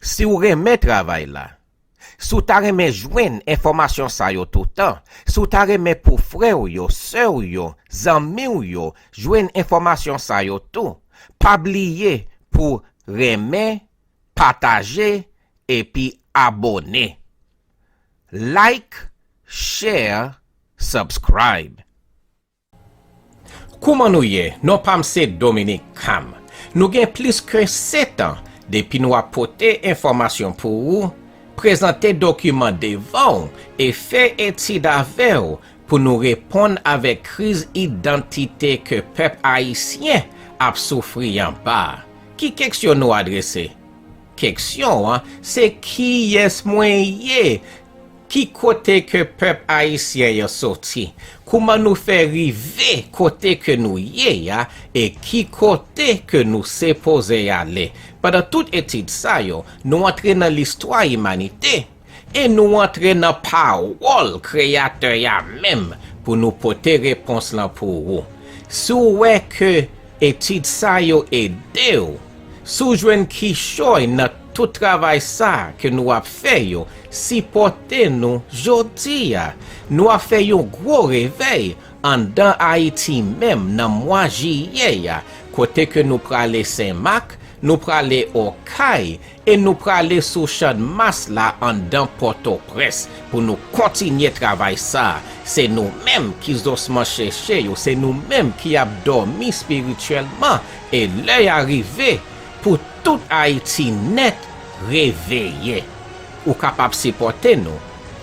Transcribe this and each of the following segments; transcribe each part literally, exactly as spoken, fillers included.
Si w renmen travay la, si w ta renmen jwenn enfòmasyon sa yo toutan, si w ta renmen pou frè w yo, sè w yo, zanmi w yo jwenn enfòmasyon sa yo tou, pa bliye pou renmen, pataje, epi abòne. Like, share, subscribe. Kouman nou ye? Non pa m se Dominique Cam. Nou gen plis ke sèt an depi nou ap pote enfòmasyon pou ou, prezante dokiman devan w e fè etid avè w pou nou reponn avèk kriz idantite ke pèp ayisyen ap soufri anba. Ki keksyon nou adrese? Keksyon an se kiyès mwen ye? Ki kote ke pèp ayisyen an soti? Kouman nou fè rive kote ke nou ye a? E ki kote ke nou sipoze ale? Pandan tout etid sa yo, nou antre nan listwa imanite e nou antre nan pawòl Kreyatè a menm pou nou pote repons lan pou ou. Si w wè ke etid sa yo ede w, si w jwenn kichòy nan tout travay sa ke nou ap fè yo, sipòte nou jodi a. Nou ap fè yon gwo revèy anndan Ayiti menm nan mwa jiyè a, kote ke nou prale Senmak, nou prale Okay, e nou prale sou Channmas la anndan Pòtoprens pou nou kontinye travay sa. Se nou menm ki zòsman chèche yo, se nou menm ki ap dòmi espirityèlman, e lè a rive pou tout Ayiti nèt reveye. Ou kapab sipòte nou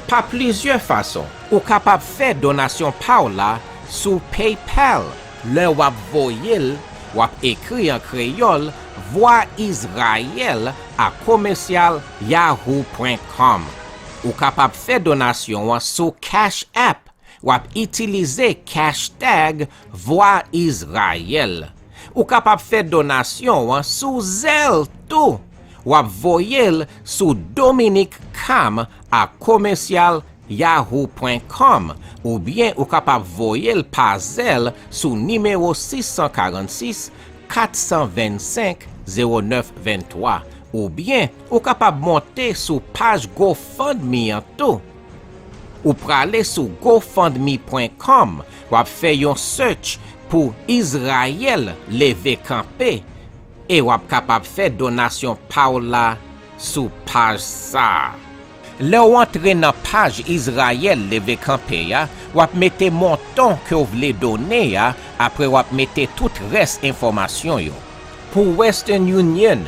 pa plizyè fason. Ou kapab fè donasyon pa w la sou PayPal. Lè w ap voye l, w ap ekri an kreyòl Vwa Izrayèl a commercial yahoo point com. Ou kapab fè donasyon an sou Cash App. W ap itilize hashtag Vwa Izrayèl. Ou kapab fè donasyon an sou Zelle tou. W ap voye l sou Dominique Cam a commercial yahoo point com, oubyen ou kapab voye l pa Zelle sou nimewo sis san karannsis, kat san vennsenk, zewo nèf venntwa, oubyen ou kapab monte sou paj GoFundMe an tou. Ou prale sou gofundme point com, w ap fè yon search pou Izrayèl Leve Kanpe, e w ap kapab fè donasyon pa w la sou paj sa a. Lè w antre nan paj Izrayèl Leve Kanpe a, w ap mete montan ke w vle done a, apre w ap mete tout rès enfòmasyon yo. Pou Western Union,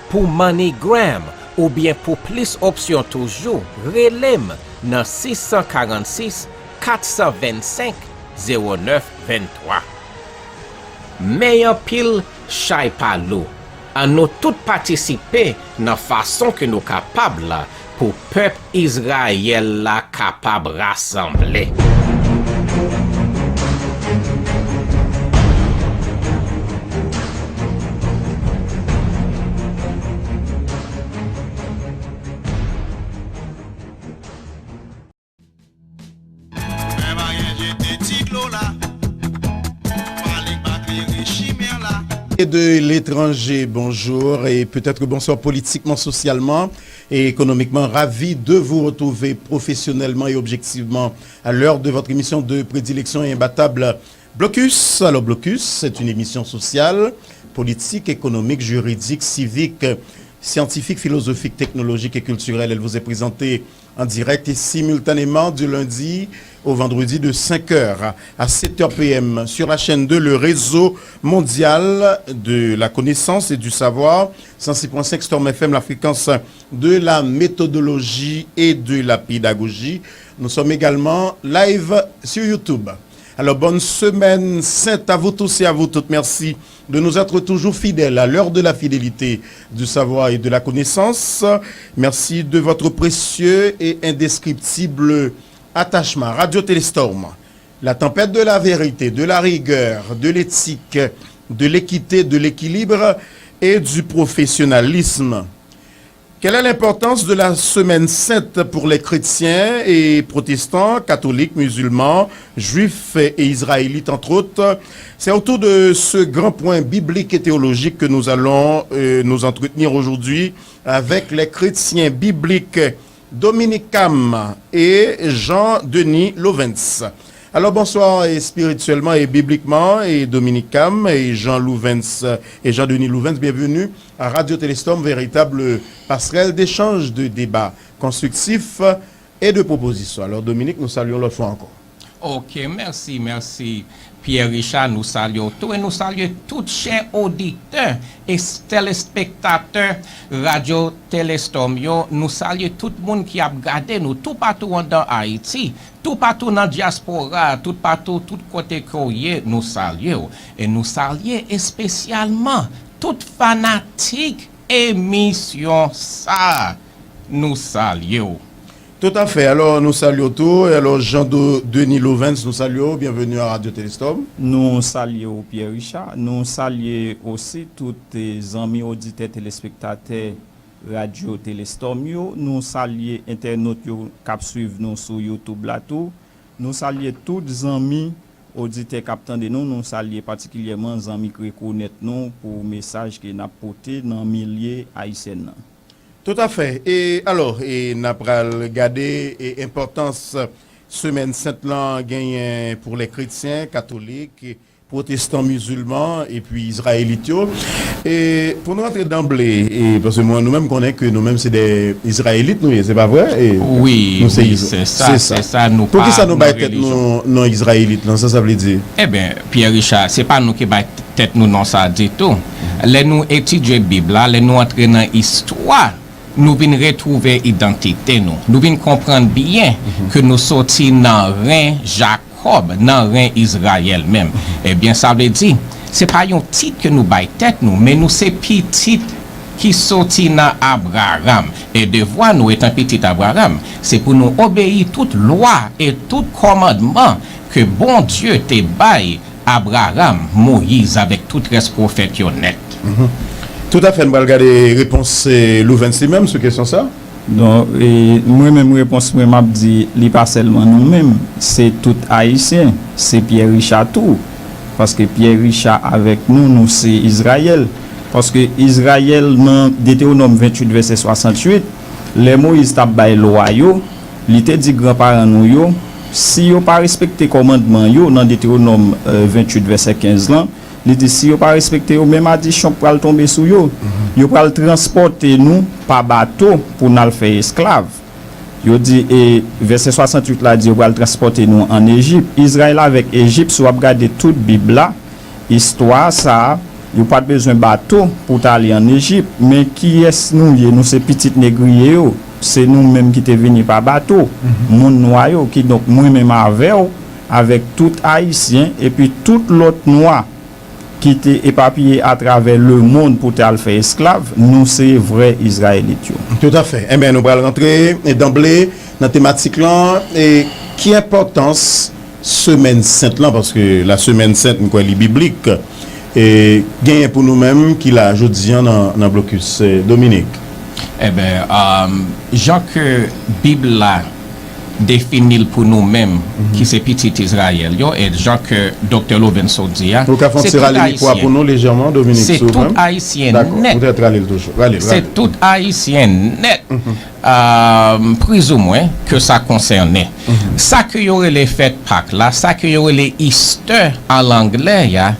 pou MoneyGram, oubyen pou plis opsyon toujou, rele m nan sis san karannsis, kat san vennsenk, zewo nèf venntwa. Men anpil, chay pa lou. Ann nou tout patisipe nan fason ke nou kapab la pou pèp Izrayèl la kapab rasanble. Et de l'étranger, bonjour et peut-être bonsoir politiquement, socialement et économiquement. Ravi de vous retrouver professionnellement et objectivement à l'heure de votre émission de prédilection et imbattable, Blocus. Alors, Blocus, c'est une émission sociale, politique, économique, juridique, civique, scientifique, philosophique, technologique et culturelle. Elle vous est présentée en direct et simultanément du lundi au vendredi de cinq heures à sept heures P M sur la chaîne deux, le réseau mondial de la connaissance et du savoir, cent six point cinq Storm F M, la fréquence de la méthodologie et de la pédagogie. Nous sommes également live sur YouTube. Alors, bonne semaine sainte à vous tous et à vous toutes. Merci de nous être toujours fidèles à l'heure de la fidélité, du savoir et de la connaissance. Merci de votre précieux et indescriptible attachement. Radio Téléstorm, la tempête de la vérité, de la rigueur, de l'éthique, de l'équité, de l'équilibre et du professionnalisme. Quelle est l'importance de la semaine sainte pour les chrétiens et protestants, catholiques, musulmans, juifs et israélites, entre autres? C'est autour de ce grand point biblique et théologique que nous allons, euh, nous entretenir aujourd'hui avec les chrétiens bibliques Dominique Cam et Jean Denis Lovens. Alors bonsoir, et spirituellement et bibliquement, et Dominique Cam et Jean Louvens et Jean Denis Louvens, bienvenue à Radio Téléstorm, véritable passerelle d'échange, de débat constructif et de proposition. Alors Dominique, nous saluons l'autre fois encore. Ok, mèsi, mèsi. Pierre Richard, nou salye w tou e nou salye tout chè oditè e telespektatè Radyo Telestorm yo. Nou salye tout moun ki ap gade nou toupatou anndan Ayiti, toupatou nan dyaspora, toupatou, tout kote ke w ye, nou salye w. E nou salye espesyalman tout fanatik emisyon sa a. Nou salye w. Tout à fait. Alors, nous saluons tout. Et alors, Jean Do- Denis Lovens, nous saluons. Bienvenue à Radio Téléstorm. Nou salye w, Pierre Richard. Nou salye osi tout eh, zanmi oditè, telespektatè Radyo Telestorm yo. Nou salye entènot yo k ap swiv nou sou YouTube la tou. Nou salye tout zanmi oditè k ap tande nou. Nou salye patikilyèman zanmi k rekonèt nou pou mesaj ke n ap pote nan milye ayisyen nan. Tout à fait. E alò, e n a pral gade e enpòtans semèn sent lan genyen pou lè kretyen, katolik, pwotestan, mizilman, epi izrayelit yo. E pou nou antre danble, e paske mwen, nou menm konnen ke nou menm se de izrayelit nou ye, se pa vre? E Wi, nou se wi, Izra- se sa, se sa. Se sa, nou Pou pa kisa nou nan bay tèt relijyon. Nou non izrayelit lan, sa sa vle di? Eben, Pierre Richard, se pa nou ki bay tèt nou non sa ditou. Lè nou etidye Bib la, lè nou antre nan istwa, nou vin retwouve idantite nou. Nou vin konprann byen ke nou soti nan ren Jakòb, nan ren Izrayèl menm. Ebyen, sa vle di, se pa yon tit ke nou bay tèt nou, men nou se pitit ki soti nan Abraram. E devwa nou, etan pitit Abraram, se pou nou obeyi tout lwa e tout kòmandman ke Bondye te bay Abraram, Moyiz, avèk tout rès pwofèt yo nèt. Tout à fait, nou pral gade repons eh, Louvens li menm sou kesyon sa. Donk, e, mwen menm repons mwen m ap di li pa sèlman nou menm, se tout Ayisyen, se Pierre Richard tou. Paske Pierre Richard avèk nou, nou se Izrayèl. Paske Izrayèl nan Detewonòm venntuit vèsè swasanntuit, lè Moyiz t ap bay lwa yo, li te di granparan nou yo, si yo pa respekte kòmandman yo nan Detewonòm eh, venntuit vèsè kenz lan, li di si yo pa respekte yo, men madichon pral tonbe sou yo. Yo pral transpòte nou pa bato pou n al fè esklav. Yo di, e vèsè swasanntuit la di yo pral transpòte nou ann Ejip. Izrayèl avèk Ejip, si w ap gade tout Bib la, istwa sa a, yo pa t bezwen bato pou t ale ann Ejip. Men kiyès nou ye? Nou se pitit negriye yo. Se nou menm ki te vini pa bato. Moun nwa yo, kidonk mwen menm avè w, avèk tout Ayisyen, epi tout lòt nwa ki te epapiye atravè lemonn pou te al fè esklav, nou se vrè Izrayelit yo. Tout à fait. Enben, nou pral rantre eh, danble nan tematik lan. E ki enpòtans semèn sent lan? Paske la semèn sent, m kwè li biblik. E genyen pou nou menm ki la jodi an nan, nan blokis eh, Dominique. Eben, um, jan ke Bib la defini l pou nou menm, ki se pitit Izrayèl yo, e jan ke Doktè Lovenso di a, Ou ka fè yon se ti tout rale mikwo a Ayisyen. Pou nou lejèman, Dominique, Se si w tout vle. Ayisyen Dakò, nèt. Ou te rale l toujou. Rale l, Se rale l. Tout Ayisyen nèt, um, prizoumen, ke sa konsène. Sa ke yo rele fèt Pak la, sa ke yo rele Easter an anglè a,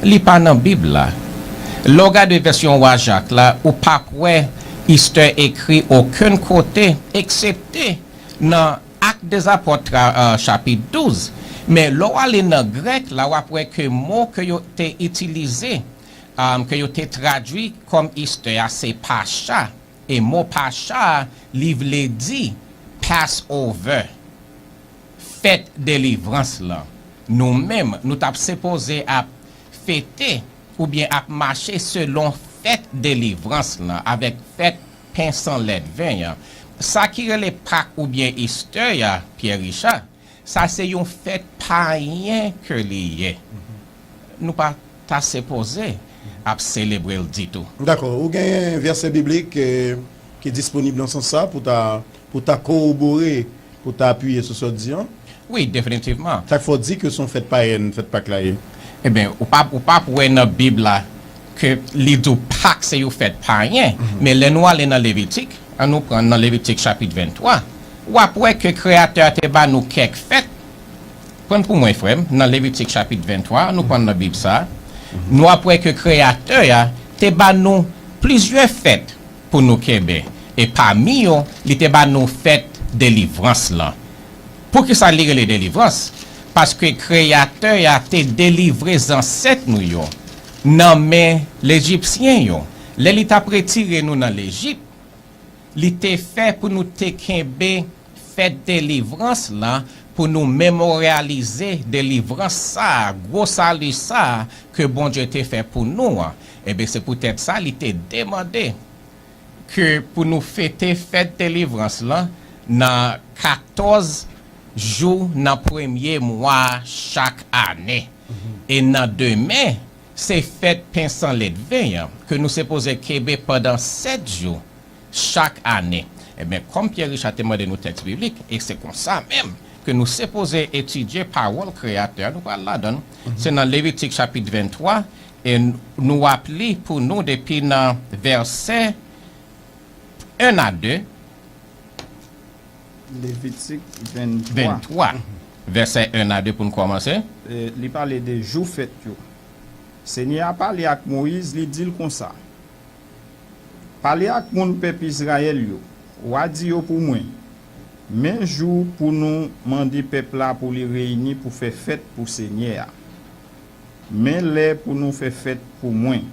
li pa nan Bib la. Lè w gade vèsyon Wa Jak la, ou p ap wè Easter ekri okenn kote, eksepte nan Ak dèzapòt, tra- eh, chapit douz. Men lè w ale nan grèk la, w ap wè ke mo ke yo te itilize, um, ke yo te tradui kòm Easter a, se Pacha. E mo Pacha a, li vle di Passover, fèt delivrans lan. Nou menm, nou t ap sipoze ap fete oubyen ap mache selon fèt delivrans lan, avèk fèt pen san lèdven an. Sa ki rele Pak oubyen Easter a, Pierre Richard, sa se yon fèt payen ke li ye. Nou pa ta sipoze ap selebre l ditou. Dakò. Ou gen vèsè biblik eh, ki disponib nan sans sa pou ta, pou ta kowobore, pou ta apiye sou sa w di an? Wi, definitivman. Sa k fè w di ke se yon fèt payèn, fèt Pak la ye? Eben, ou p ap, ou p ap wè nan Bib la ke li di w Pak se yon fèt payen, men lè nou ale nan Levitik, ann nou pran nan Levitik chapit venntwa, w ap wè ke Kreyatè a te ba nou kèk fèt. Pran pou mwen, frè m, nan Levitik chapit venntwa, ann nou pran nan Bib sa a, nou ap wè ke Kreyatè a te ba nou plizyè fèt pou nou kenbe, e pami yo, li te ba nou fèt delivrans lan. Poukisa li rele delivrans? Paske Kreyatè a te delivre zansèt nou yo nan men Lejipsyen yo. Lè li t ap retire nou nan Lejip, li te fè pou nou te kenbe fèt delivrans lan, pou nou memoryalize delivrans sa a, gwo sali sa a ke Bondye te fè pou nou an. Ebyen, se poutèt sa li te demande ke pou nou fete fèt delivrans lan nan katòz jou nan premye mwa a chak ane. E nan demen, se fèt pen san ledven an, ke nou sipoze kenbe pandan sèt jou chak ane. Ebyen, kòm Pierre Richard te mande nou tèks biblik, e se konsa menm ke nou sipoze etidye pawòl Kreyatè a, nou pral ladan l. Se nan Levitik chapit venntwa, e n-, nou ap li pou nou depi nan vèsè en a de. Levitik venntwa. Venntwa. Vèsè en a de pou n kòmanse. E, li pale de jou fèt yo. Senyè a pale ak Moyiz, li di l konsa, Pale ak moun pèp Izrayèl yo. W a di yo pou mwen, Men jou pou nou mande pèp la pou li reyini pou fè fèt pou Senyè a. Men lè pou nou fè fèt pou mwen.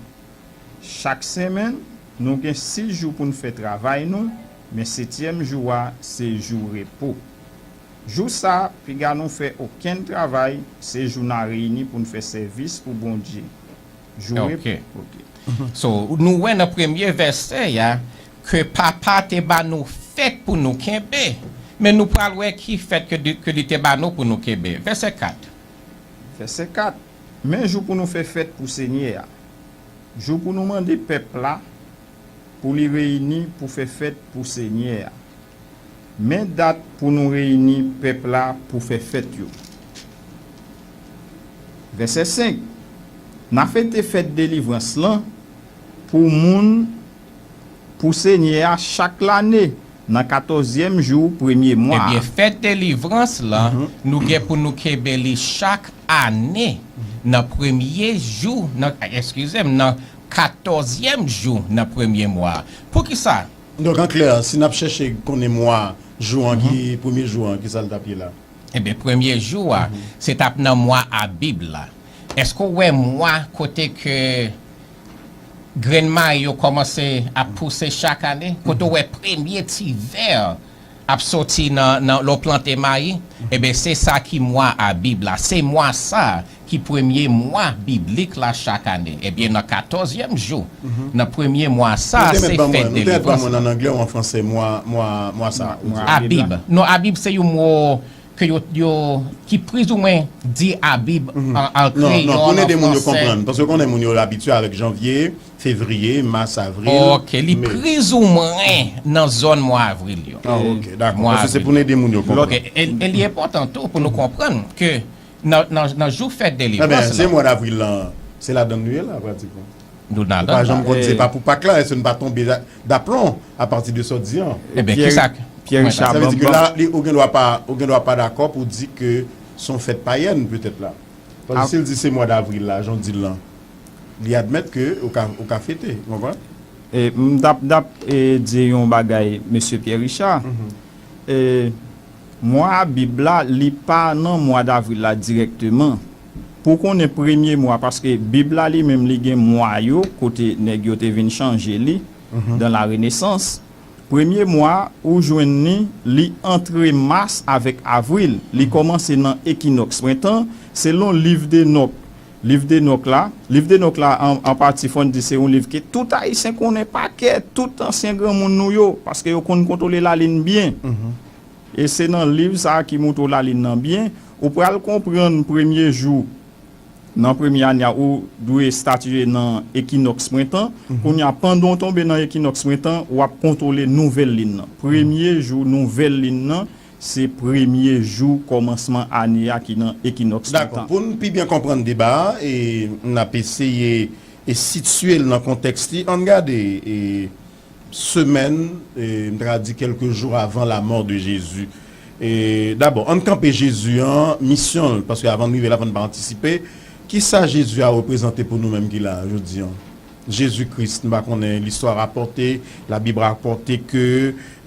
Chak semèn, nou gen sis jou pou n fè travay nou, men setyèm jou a se jou repo. Jou sa a, piga nou fè okenn travay, se jou n a reyini pou n fè sèvis pou Bondye. Jou repo. Ok. So, nou wè nan premye vèsè a ke Papa te ba nou fèt pou nou kenbe. Men nou pral wè ki fèt ke, ke li te ba nou pou nou kenbe. Vèsè kat. Vèsè kat. Men jou pou nou fè fèt pou Senyè a. Jou pou nou mande pèp la pou li reyini pou fè fèt pou Senyè a. Men dat pou nou reyini pèp la pou fè fèt yo. Vèsè senk. N a fete fèt delivrans lan pou moun, pou Senyè a chak lane, nan katòzyèm jou premye mwa a. Ebyen, fèt delivrans lan, nou gen pou nou kenbe li chak ane, nan premye jou, nan, eskize m, nan katòzyèm jou nan premye mwa a. Poukisa? Donk, an klè, si n ap chèche konnen mwa, jou an, ki premye jou an, ki sa l t ap ye la? Ebyen, premye jou a, se t ap nan mwa Abib la. Èske w wè mwa kote ke grenn mayi yo kòmanse ap pouse chak ane? Kote w wè premye ti vè ap soti nan, nan, lè w plante mayi? Ebyen, se sa ki mwa Abib la. Se mwa sa a ki premye mwa biblik la chak ane. Ebyen, nan katòzyèm jou, nan premye mwa sa a, se fèt delivrans. Ou te mèt ban mwen, ou te mèt ban mwen an anglè ou an fransè, mwa, mwa, mwa sa a, ou di. Abib. Non, Abib se yon mo ke yo, yo, ki plizoumwen di Abib an, an kreyòl, an fransè. Non, non, pou n ede moun yo konprann, paske konnen moun yo abitye avèk janvye, fevriye, mas, avril, me. Ok, li plizoumwen nan zòn mwa avril yo. Ah, ok, dakò. Paske se pou n ede moun yo konprann. Ok, e, e li enpòtan tou pou nou konprann ke nan, nan, nan jou fèt delivrans la. Enben, se mwa davril lan, se ladan l nou ye la, pratikman. Nou pa janm konn se pa pou Pak la, èske n pa tonbe da-, daplon apati de sa w di an? Ebyen, kisa? Pierre Richard, sa vle di ke la, li, ou gen dwa pa, ou gen dwa pa dakò pou di ke se yon fèt payèn, petèt la. Paske si l di se mwa davril la, jan w di l lan, li admèt ke ou ka, ou ka fete, ou konprann? E, m t ap, t ap, e, di yon bagay, mesye Pierre Richard. E, mwa Abib la, li pa nan mwa davril la dirèkteman. Pou w konnen premye mwa, paske Bib la li menm, li gen mwa yo, kote nèg yo te vin chanje li, dans la Renaissance. Premye mwa, ou jwenn li, li antre mas avèk avril. Li kòmanse nan ekinòks prentan, selon liv de Nòk. Liv de Nòk la, liv de Nòk la, an, an pati, fò n di se yon liv ke tout Ayisyen konnen pa kè, tout ansyen granmoun nou yo, paske yo konn kontwole lalin byen. E se nan liv sa a ki montre w lalin nan byen, ou pral konprann premye jou nan premye ane a, ou dwe estatiye nan ekinòks prentan. Kounye a, pandan w tonbe nan ekinòks prentan, w ap kontwole nouvèl lin nan. Premye jou nouvèl lin nan, se premye jou kòmansman ane a ki nan ekinòks prentan. Dakò. Pou n pi byen konprann deba a, e n ap eseye e sitiye l nan kontèks li, ann gade e, semèn, e, m ta ka di quelques jours avant la mort de Jésus. E, dabò, ann kanpe Jezi an, misyon l, paske avan n rive la, fò n pa antisipe. Kisa Jezi a reprezante pou nou menm ki la jodi an? Jezi Kris, nou pa konnen, listwa rapòte, Labib rapòte ke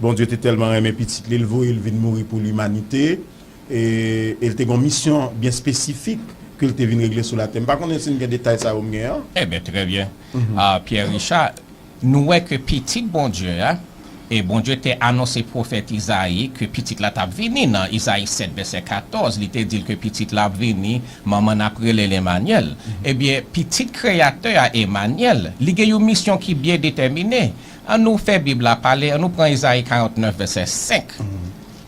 Bondye te tèlman renmen pitit li, l voye l vin mouri pou limanite. E, e l te gen yon misyon byen espesifik ke l te vin regle sou latè. M pa konnen si n gen detay sa yo m gen an. Ebyen, trè byen. Ah, Pierre Richard, nou wè ke pitit Bondye a, e Bondye te anonse pwofèt Izayi ke pitit la t ap vini nan Izayi sèt vèsè katòz, li te di l ke pitit la ap vini, manman n ap rele l Emanyèl. Ebyen, pitit Kreyatè a, Emanyèl, li gen yon misyon ki byen detèmine. An nou fè Bib la pale, an nou pran Izayi karannèf vèsè senk.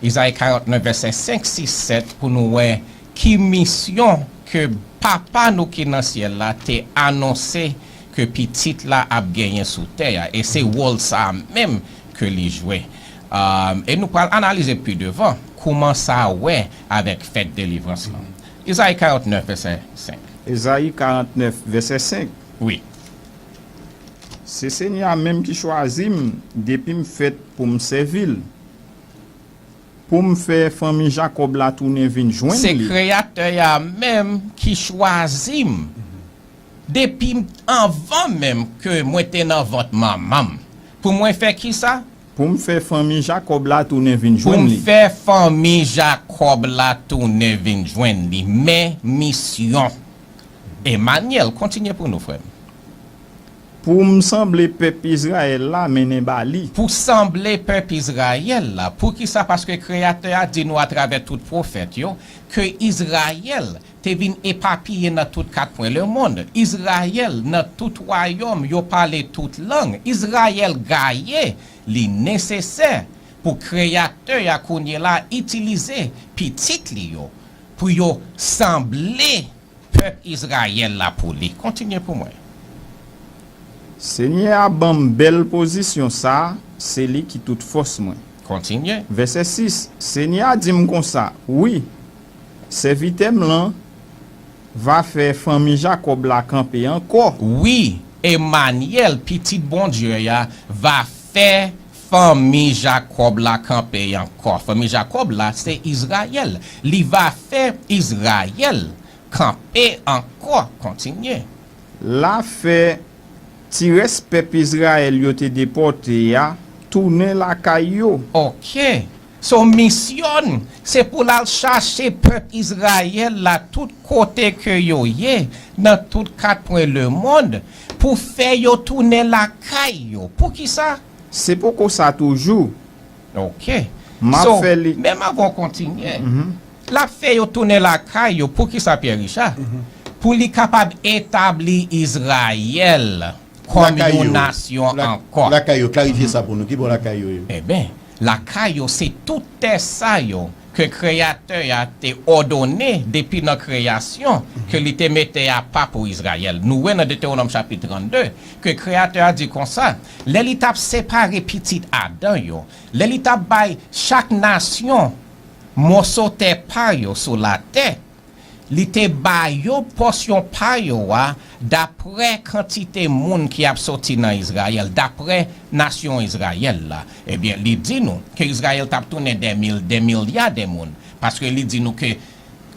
Izayi karannèf vèsè senk, sis, sèt pou nou wè ki misyon ke Papa nou ki nan syèl la te anonse ke pitit la ap genyen sou tè a. E se wòl sa a menm ke li jwe. Um, e nou pral analize pi devan kouman sa wè avèk fèt delivrans lan. Izayi karannèf vèsè senk. Ezayi karannèf, vèsè senk. Wi. Se Senyè a menm ki chwazi m depi m fèt pou m sèvi l, pou m fè fanmi Jakòb la tounen vin jwenn li. Se Kreyatè a menm ki chwazi m depi anvan menm ke mwen te nan vant manman m. Pou mwen fè kisa? Pou m fè fanmi Jakòb la tounen vin jwenn li. Pou m fè fanmi Jakòb la tounen vin jwenn li. Men misyon. Emanyèl, kontinye pou nou, frè m. Pou m sanble pèp Izrayèl la mennen ba li. Pou sanble pèp Izrayèl la. Poukisa? Paske Kreyatè a di nou atravè tout pwofèt yo ke Izrayèl te vin epapiye nan tout kat kwen lemonn. Izrayèl nan tout wayòm, yo pale tout lang. Izrayèl gaye, li nesesè pou Kreyatè a kounye la itilize pitit li yo pou yo sanble pèp Izrayèl la pou li. Kontinye pou mwen. Senyè a ban m bèl pozisyon sa a, se li ki tout fòs mwen. Kontinye. Vèsè sis, Senyè a di m konsa, wi, sèvitè m lan va fè fanmi Jakòb la kanpe ankò. Wi, Emanyèl, pitit Bondye a, va fè fanmi Jakòb la kanpe ankò. Fanmi Jakòb la, se Izrayèl. Li va fè Izrayèl kanpe ankò. Kontinye. L a fè ti rès pèp Izrayèl yo te depòte a tounen lakay yo. Oke. So, misyon, se pou l al chache pèp Izrayèl la tout kote ke yo ye, nan tout kat kwen lemonn, pou fè yo tounen lakay yo. Poukisa? Se poko sa toujou. Oke. M ap So, fè li. Menm avan w kontinye, l ap fè yo tounen lakay yo. Poukisa, Pierre Richard? Pou li kapab etabli Izrayèl kòm yon nasyon ankò. Lakay yo, klarifye sa pou nou. Ki bò lakay yo ye? Ebyen, lakay yo, se tout tè sa yo ke Kreyatè a te òdone depi nan kreyasyon, ke li te mete apa pou Izrayèl. Nou wè nan Detewonòm chapit trannde, ke Kreyatè a di konsa, lè li t ap separe pitit Adan yo, lè li t ap bay chak nasyon moso tè pa yo sou latè, li te ba yo pòsyon pa yo a daprè kantite moun ki ap soti nan Izrayèl, daprè nasyon Izrayèl la. Ebyen, li di nou ke Izrayèl t ap tounen dè mil, dè milya de moun, paske li di nou ke,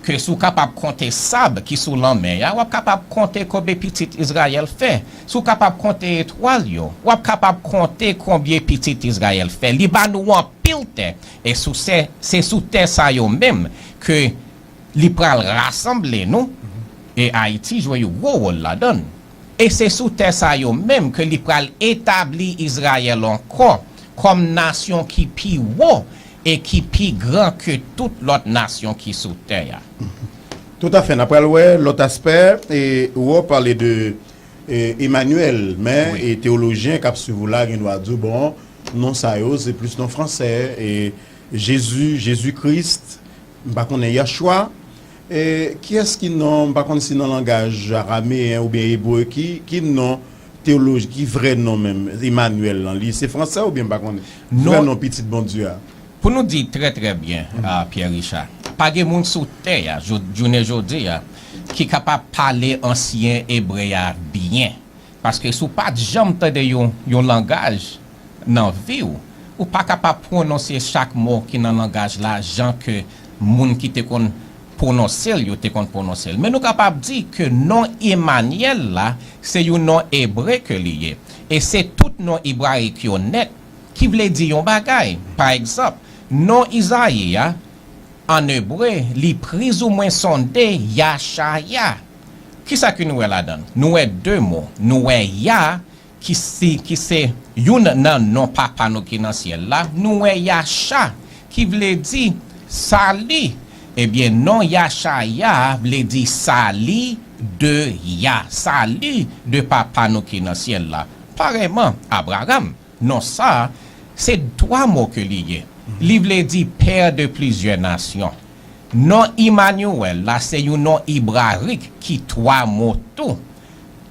ke si w kapab konte sab ki sou lanmè a, w ap kapab konte konbyen pitit Izrayèl fè. Si w kapab konte etwal yo, w ap kapab konte konbyen pitit Izrayèl fè. Li ba nou anpil tè, e sou se, se sou tè sa yo menm ke li pral rasanble nou, e Ayiti jwe yon gwo wòl ladan l. E se sou tè sa yo menm ke li pral etabli Izrayèl ankò kòm nasyon ki pi wo e ki pi gran ke tout lòt nasyon ki sou tè a. Toutafè, n ap pral wè lòt aspè, e ou pale de e, Emanyèl, men Wi. e teyolojyen k ap swiv ou la gen dwa di w, bon, non sa yo, se plis non fransè, e Jezi, Jezi Kris, m pa konnen, Yahshua, e kiyès ki non, m pa konn si nan langaj arameyen oubyen ebre, ki, ki non teyoloji, ki vrè non menm, Emanyèl lan, li se fransè oubyen m pa konnen? Vrè Non. non pitit Bondye a. Pou nou di trè, trè byen, a, Pierre Richard, pa gen moun sou tè a, jou-, jounen jodi a, ki kapab pale ansyen ebre a byen. Paske si w pa t janm tande yon, yon langaj nan vi w, ou pa kapab pwononse chak mo ki nan langaj la jan ke moun ki te konn pwononse l, yo te konn pwononse l. Men nou kapab di ke non Emanyèl la, se yon non ebre ke li ye. E se tout non ebrayik yo nèt ki vle di yon bagay. Pa egzanp, non Izayi a, an ebre, li plizoumwen sonde Yachaya. Kisa ke nou wè ladan l? Nou wè de mo. Nou wè Ya, ki se, ki se youn nan non Papa nou ki nan syèl la. Nou wè Yacha, ki vle di sali. Ebyen, non Yachaya vle di sali de Ya, sali de Papa nou ki nan syèl la. Parèyman, Abraram, non sa a, se twa mo ke li ye. Li vle di pè de plizyè nasyon. Non Imanyèl la se yon non ebrayik ki twa mo tou.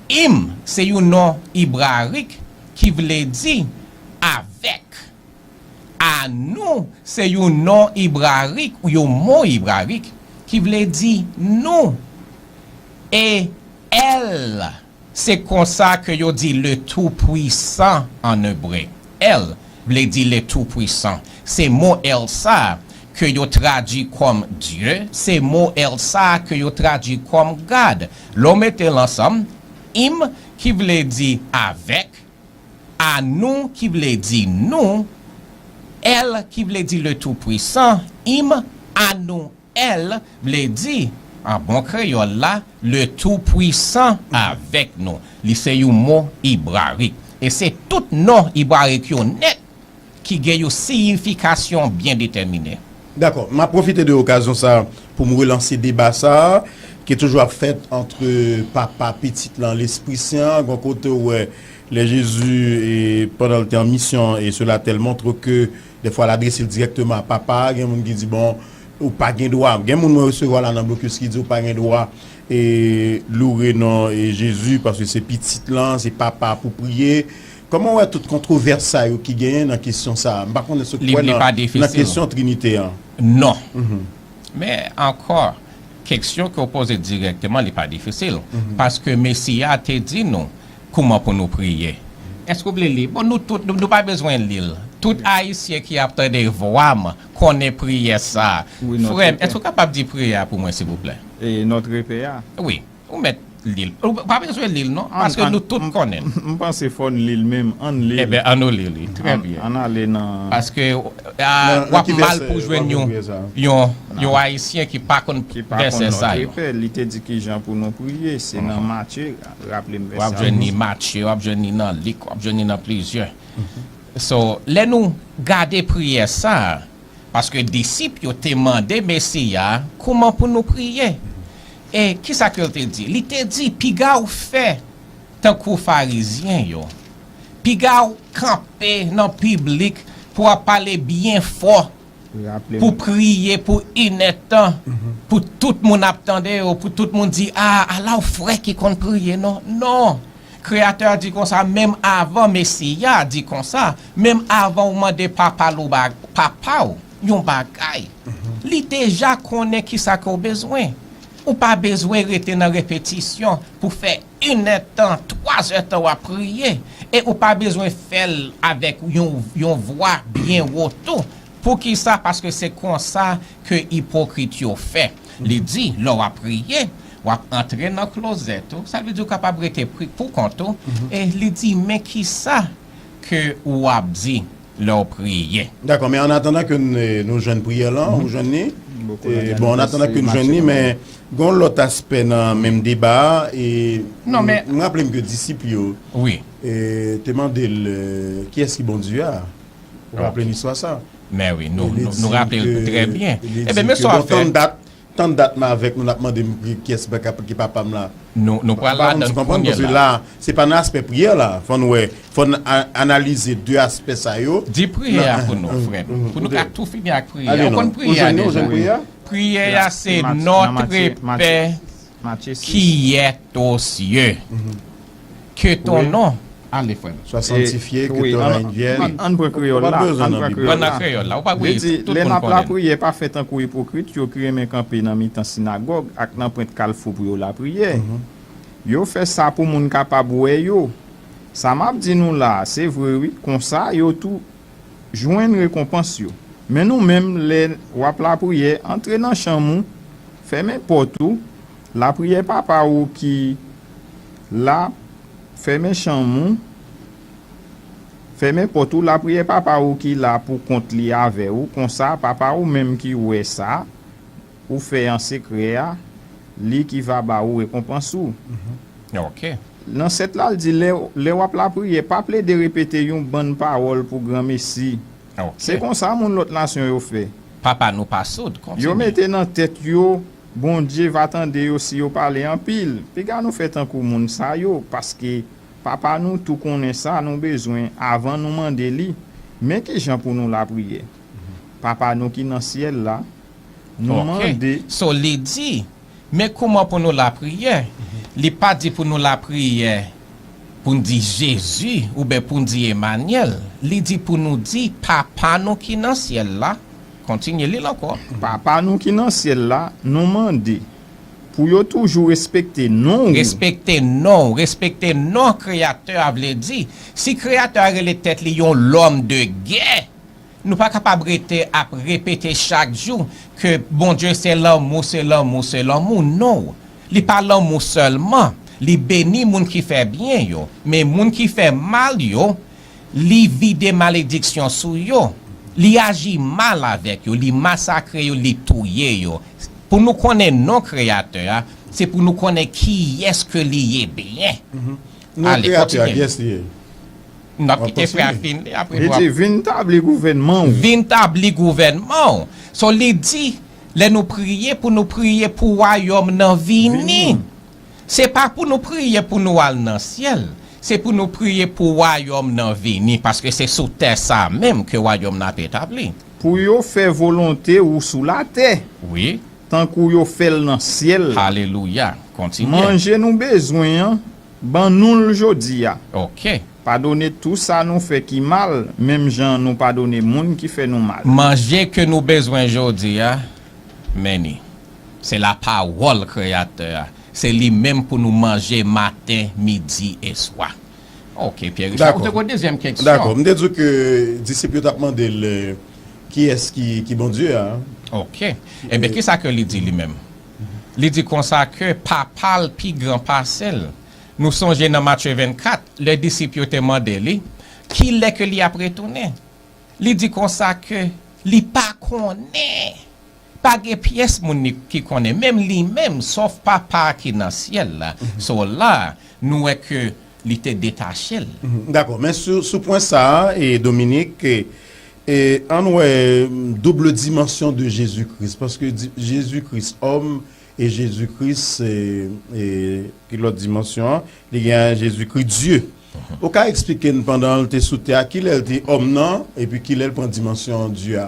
Im se yon non ebrayik ki vle di avèk. Anou se yon non ebrayik ou yon mo ebrayik ki vle di nou. E El, se konsa ke yo di le Tout-Puissant an ebre. El vle di le Tout-Puissant. Se mo El sa a ke yo tradui kòm Dye, se mo El sa a ke yo tradui kòm God. Lè w mete l ansanm, Im ki vle di avèk, Anou ki vle di nou, El ki vle di le Tout-Puissant, Im, Anou, El vle di, an bon kreyòl la, le Tout-Puissant avèk nou. Li se yon mo ebrayik. E se tout non ebrayik yo nèt ki gen yon siyifikasyon byen detèmine. Dakò. M ap pwofite de okazyon sa a pou m relanse deba sa a, ki toujou ap fèt ant Papa, Pitit lan, Lespri Sen an. Gon kote ou wè, lè Jezi, e, pandan l te an misyon e sou latè, l montre ke dèfwa l adrese l dirèkteman a Papa a. Gen moun ki di, bon, ou pa gen dwa. Gen moun mwen resevwa la nan blokis ki di ou pa gen dwa e loure non e Jezi, paske se Pitit lan, se Papa pou priye. Kòman w wè tout kontwovès sa yo ki genyen nan kesyon sa a? M pa konnen si w kwè nan, nan kesyon Trinite an. Non. Men ankò, kesyon ke w poze dirèkteman, li pa difisil. Paske Mesi a te di nou kouman pou nou priye. Èske w vle li? Bon, nou tout, nou, nou pa bezwen li l. Tout Ayisyen ki ap tande vwa m konnen priyè sa a. Frè m, èske w kapab di priyè a pou mwen, silvouplè? E Notre Père a? Wi. Ou mèt li l. Ou pa bezwen li l, non, paske nou tout konnen l. M panse fò n li l menm. Ann li l. Ebyen, ann nou li li. Trè byen. Ann ale nan... Paske, a, w ap mal pou jwenn yon, yon, yon Ayisyen ki pa konn vèsè sa yo. Ki pa konn Notre Père, li te di ki jan pou nou priye, se nan Matye, raple m vèsè a. W ap jwenn li Matye, w ap jwenn li nan Lik, w ap jwenn li nan plizyè. So, lè nou gade priyè sa a, paske disip yo te mande Mesi a kouman pou nou priye. E kisa ke l te di? Li te di, piga w fè tankou Farizyen yo. Piga w kanpe nan piblik pou w ap pale byen fò, pou priye pou inèdtan, pou tout moun ap tande w, pou tout moun di, a, ala w frè ki konn priye, non? Non. Kreyatè a di konsa, menm avan Mesi a di konsa, menm avan w mande papa l ou ba-, papa w yon bagay, li deja konnen kisa ke w bezwen. Ou pa bezwen rete nan repetisyon pou fè inèdtan, twazèdtan w ap priye. E ou pa bezwen fè l avèk yon, yon vwa byen wo tou. Poukisa? Paske se konsa ke ipokrit yo fè. Li di, lè w ap priye, w ap antre nan klozèt ou. Sa vle di w kapab rete pri-, pou kont ou. E li di, men kisa ke w ap di lè w priye. Dakò, men annatandan ke n, nou jwenn priyè lan, ou jwenn li? E, bon, annatandan ke n jwenn li, men gon lòt aspè nan menm deba a, e m raple m ke disip yo, e, te mande l, e, kiyès ki Bondye a? Ou raple n istwa sa? Men wi, nou, nou, nou raple l trè byen. Ebyen, men sa w ap fè. Tann dat m avèk nou, n ap mande m ki, kiyès ki papa m la. Nou, nou pral ladan l kounye a la. Paske la, se pa nan aspè priyè la. Fò n wè, fò n a-, analize de aspè sa yo. Di priyè a pou nou, frè m. Pou nou ka tou fini ak priyè a. Ou konn priyè a deja. Priyè a se Notre Père qui est aux cieux. Que ton nom. Ale, frè m. Soit sanctifié, que ton règne vienne. Ann pran kreyòl la, ann pran kreyòl la. Li di, lè n ap lapriyè, pa fè tankou ipokrit yo ki renmen kanpe nan mitan sinagòg ak nan pwent kalfou pou yo lapriyè. Yo fè sa pou moun kapab wè yo. Sa m ap di nou la a, se vre wi, konsa yo tou jwenn rekonpans yo. Men nou menm, lè w ap lapriyè, antre nan chanm ou, fèmen pòt ou, lapriyè Papa ou ki la, fèmen chanm ou, fèmen pòt ou, lapriyè Papa ou ki la pou kont li avè ou, konsa Papa ou menm ki wè sa ou fè an sekrè a, li ki va ba ou rekonpans ou. Ok. Nan sèt la, l di, lè, lè w ap lapriyè, pa plede repete yon bann pawòl pou granmesi. Ok. Se konsa moun lòt nasyon yo fè. Papa nou pa soud, kontinye. Yo mete nan tèt yo, Bondye va tande yo si yo pale anpil. Piga nou fè tankou moun sa yo, paske Papa nou tou konnen sa nou bezwen avan nou mande li. Men ki jan pou nou lapriyè. Papa nou ki nan syèl la, nou Ok. mande So, li di, men kouman pou nou lapriyè? Li pa di pou nou lapriyè pou n di Jezi oubyen pou n di Emanyèl. Li di pou nou di Papa nou ki nan syèl la. Kontinye li l ankò. Papa nou ki nan syèl la, nou mande pou yo toujou respekte non ou. Respekte non, respekte non Kreyatè a vle di, si Kreyatè a rele tèt li yon lòm de gè, nou pa kapab rete ap repete chak jou ke Bondye se lanmou, se lanmou, se lanmou. Non. Li pa lanmou sèlman. Li beni moun ki fè byen yo, men moun ki fè mal yo, li vide malediksyon sou yo. Li aji mal avèk yo, li masakre yo, li touye yo. Pou nou konnen non Kreyatè a, se pou nou konnen kiyès ke li ye byen. Non Ale, Kreyatè a, kontinye. Kiyès li ye? N ap An kite frè a kontinye. Fin li, apre Li nou ap di, vin tabli gouvènman ou. Vin tabli gouvènman w. So, li di, lè nou priye, pou nou priye pou wayòm nan vini. Se pa pou nou priye pou nou al nan syèl. Se pou nou priye pou wayòm nan vini, paske se sou tè sa menm ke wayòm nan ap etabli. Pou yo fè volonte ou sou latè, Wi. Tankou yo fè l nan syèl. Alelouya. Kontinye. Manje nou bezwen an, ban nou l jodi a. Ok. Padone tou sa nou fè ki mal, menm jan nou padone moun ki fè nou mal. Manje ke nou bezwen jodi a, men ni. Se lapawòl Kreyatè a. Se li menm pou nou manje maten, midi e swa. Ok, Pierre Richard, Dakò. Ou te gen dezyèm keksyon. Dakò. M te di w ke disip yo t ap mande l, euh, kiyès ki, ki Bondye a. Ok. Ebyen, kisa ke li di li menm? Li di konsa ke papa l pi gran pase l. Nou sonje nan Matye vennkat, lè disip yo te mande li, kilè ke li ap retounen? Li di konsa ke li pa konnen. Pa gen pyès moun ni- ki konnen, menm li menm, sòf papa a ki nan syèl la. So la, nou wè ke li te detache l. Mhm, dakò. Men sou, sou pwen sa a, e Dominique, e, e, ann wè, mm, double dimension de Jésus-Christ. Paske di- Jésus-Christ, òm, e Jésus-Christ, e, e, ki lòt dimansyon an, li gen Jésus-Christ, Dye. Ou ka eksplike n pandan l te sou tè a, kilè l te òm nan, epi kilè l pran dimansyon Dye a?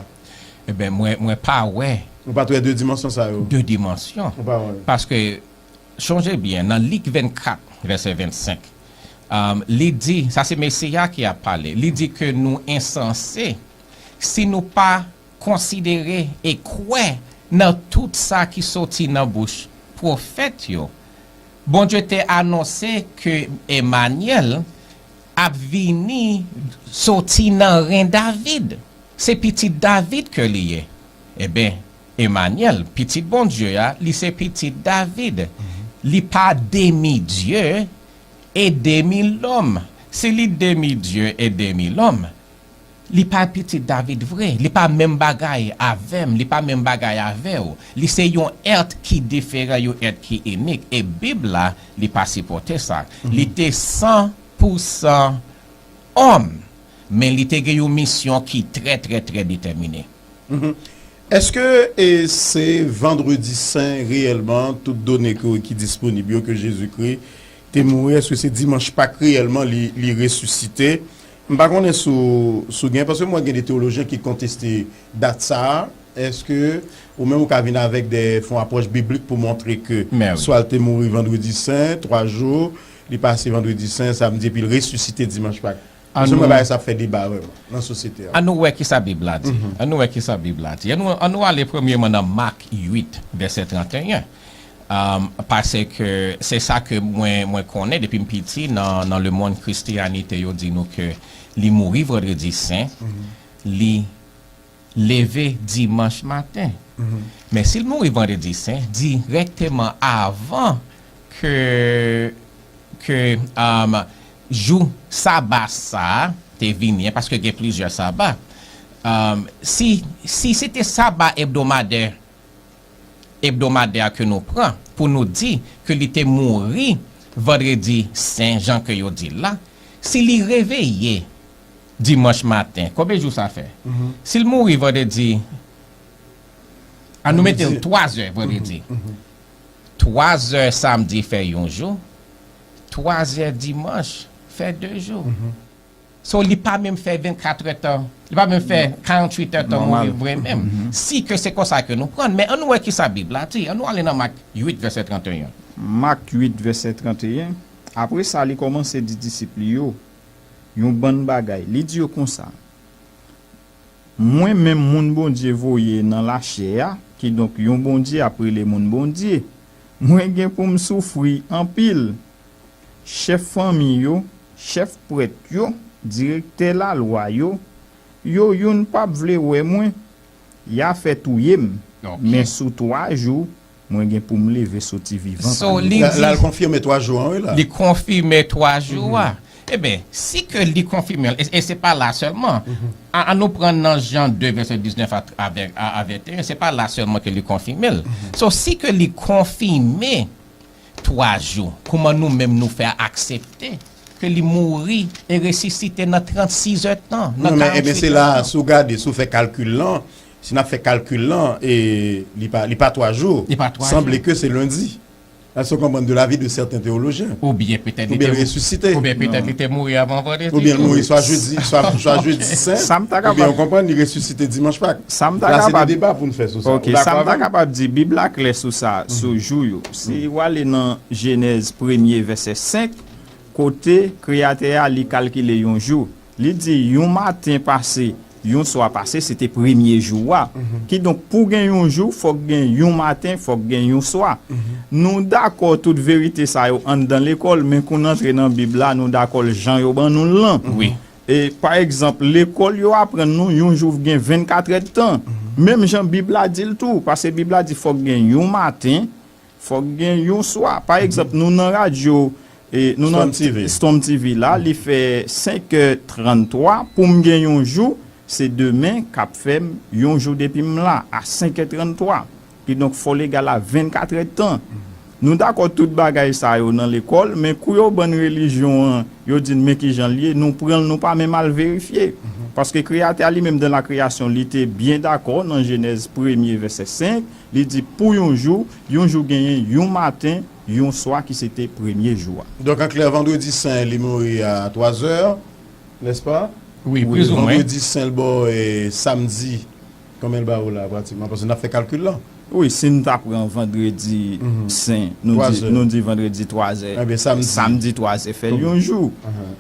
Ebyen, mwen, mwen pa wè Ou pa t wè de dimansyon sa yo? De dimansyon. Ou pa wè? Paske, chonje byen, nan Lik vennkat, vèsè vennsenk, um, li di, sa se Mesi a ki ap pale, li di ke nou ensanse si nou pa konsidere e kwè nan tout sa ki soti nan bouch pwofèt yo. Bondye te anonse ke Emanyèl ap vini soti nan ren David. Se pitit David ke li ye. Ebyen, Emanyèl, pitit Bondye a, li se pitit David. Li pa demi Dye e demi lòm. Si li demi Dye e demi lòm, li pa pitit David vre. Li pa menm bagay avè m, li pa menm bagay avè w. Li se yon èt ki diferan, yon èt ki inik. E Bib la, li pa sipòte sa. Li te san pou san òm, men li te gen yon misyon ki trè, trè, trè detèmine. Mhm. Èske e, se Vandredi Sen reyèlman, tout done ke, ki disponib yo, ke Jezikri te mouri? Èske se Dimanch Pak reyèlman li, li resisite? M pa konnen sou, sou gen, paske mwen gen de teyolojyen ki konteste dat sa a. Èske ou menm ou ka vin avèk de fon apwòch biblik pou montre ke Men wi. Swa l te mouri Vandredi Sen, twa jou, li pase Vandredi Sen, Samdi, epi l resisite Dimanch Pak? An Paske mwen nou- bagay sa ap fè deba vrèman nan sosyete a. An nou wè kisa Bib la di. An nou wè kisa Bib la di. An nou, an nou ale premyèman nan Mak uit, vèsè trannteyen. Um, paske se sa ke mwen, mwen konnen depi m piti nan, nan lemonn Kristiyanite, yo di nou ke li mouri Vandredi Sen, li leve Dimanch maten. Men si l mouri Vandredi Sen, dirèkteman avan ke, ke, um, jou saba sa a te vini, paske gen plizyè saba. Um, si, si se te saba ebdomadè, ebdomadè a ke nou pran pou nou di ke li te mouri Vandredi Sen, jan ke yo di l la, si li reveye Dimanch maten, konbyen jou sa fè? Si l mouri Vandredi, an nou mete l twa zè Vandredi, twa zè Samdi fè yon jou, twa zè Dimanch fè de jou. So, li pa menm fè vennkat èdtan, li pa menm fè karanntuit èdtan mouri vre menm. Si ke se konsa ke nou pran, men ann nou wè kisa Bib la di. Ann nou ale nan Mak uit, vèsè tranteyen. Mak uit, vèsè tranteyen. Apre sa, li kòmanse di disip li yo yon bann bagay. Li di yo konsa, mwen menm, moun Bondye voye nan lachè a, kidonk yon Bondye ap rele moun Bondye, mwen gen pou m soufri anpil. Chèf fanmi yo, chèf prèt yo, direktè lalwa yo, yo youn p ap vle wè mwen, y a fè touye m. Men sou twa jou, mwen gen pou m leve soti vivan. So, li di, l al konfime twa jou an, wi, la. Li konfime twa jou a. Ebyen, si ke li konfime l, e, e se pa la sèlman. An, an nou pran nan Jan de, vèsè diznèf a, a, a venteyen, se pa la sèlman ke li konfime l. So, si ke li konfime twa jou, kòman nou menm nou fè aksepte ke li mouri e resisite nan trannsis èdtan, nan karanntuit èdtan? Non, men, ebyen, se la, si w gade, si w fè kalkil lan, si n ap fè kalkil lan, e, li pa, li pa twa jou. Li pa twa jou. Sanble ke se lendi. Èske w konprann, de l'avis de certains théologiens? Oubyen petèt li te, oubyen l resisite. Oubyen petèt li te mouri avan Vandredi. Oubyen l mouri swa jedi, swa, swa jedi sen, oubyen w konprann, li resisite Dimanch Pak. La, se de deba pou n fè sou sa. Ou dakò avè m? Sa m ta kapab di, Bib la klè sou sa, sou jou yo. Si w ale nan Jenèz premye, vèsè senk, kote Kreyatè a, li kalkile yon jou. Li di, yon maten pase, yon swa pase, se te premye jou a. Kidonk, pou gen yon jou, fòk gen yon maten, fòk gen yon swa. Nou dakò tout verite sa yo anndan lekòl, men kou n antre nan Bib la, nou dakò l jan yo ban nou l lan. Wi. E, pa egzanp, lekòl yo aprann nou yon jou gen vennkat èdtan. Menm jan Bib la di l tou, paske Bib la di fòk gen yon maten, fòk gen yon swa. Pa egzanp, nou nan radyo, e, nou nan Storm T V. Storm T V la, li fè senk è tranntwa. Pou m gen yon jou, se demen k ap fè m yon jou depi m la, a senk è tranntwa. Kidonk, fò l egal a vennkat èdtan. Nou dakò tout bagay sa yo nan lekòl, men kou yo ban n relijyon an, yo di n men kijan l ye, nou pran l, nou pa menm al verifye. Paske Kreyatè a li menm, dans la création, li te byen dakò nan Jenèz premye, vèsè senk, li di pou yon jou, yon jou genyen yon maten, yon swa ki se te premye jou a. Donk, an klè, Vandredi Sen, li mouri a twa zè, nèspa? Wi, plizoumwen. Vandredi Sen, l ba w, e, samdi, konbyen l ba w la, pratikman? Paske n ap fè kalkil lan. Wi, si n ta pran Vandredi Sen, nou di, nou di Vandredi twa zè. Ebyen, samdi. Samdi twa zè fè l yon jou.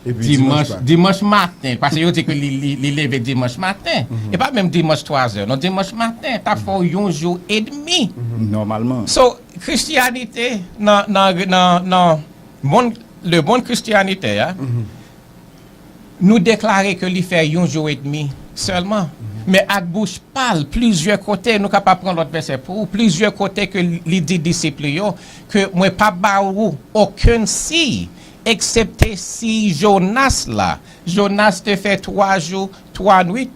Epi Dimanch, Dimanch maten, paske yo di ke li, li, li leve Dimanch maten. E pa menm Dimanch twa zè, non, Dimanch maten, t ap fè w yon jou edmi. Nòmalman. So, Kristyanite, nan, nan, nan, nan monn, lemonn kristyanitè a, nou deklare ke li fè yon jou edmi sèlman. Men ak bouch pa l, plizyè kote, nou kapab pran lòt vèsè pou ou, plizyè kote ke li di disip li yo, ke mwen p ap ba ou okenn siy, eksepte siy Jonas la. Jonas te fè twa jou, twa nwit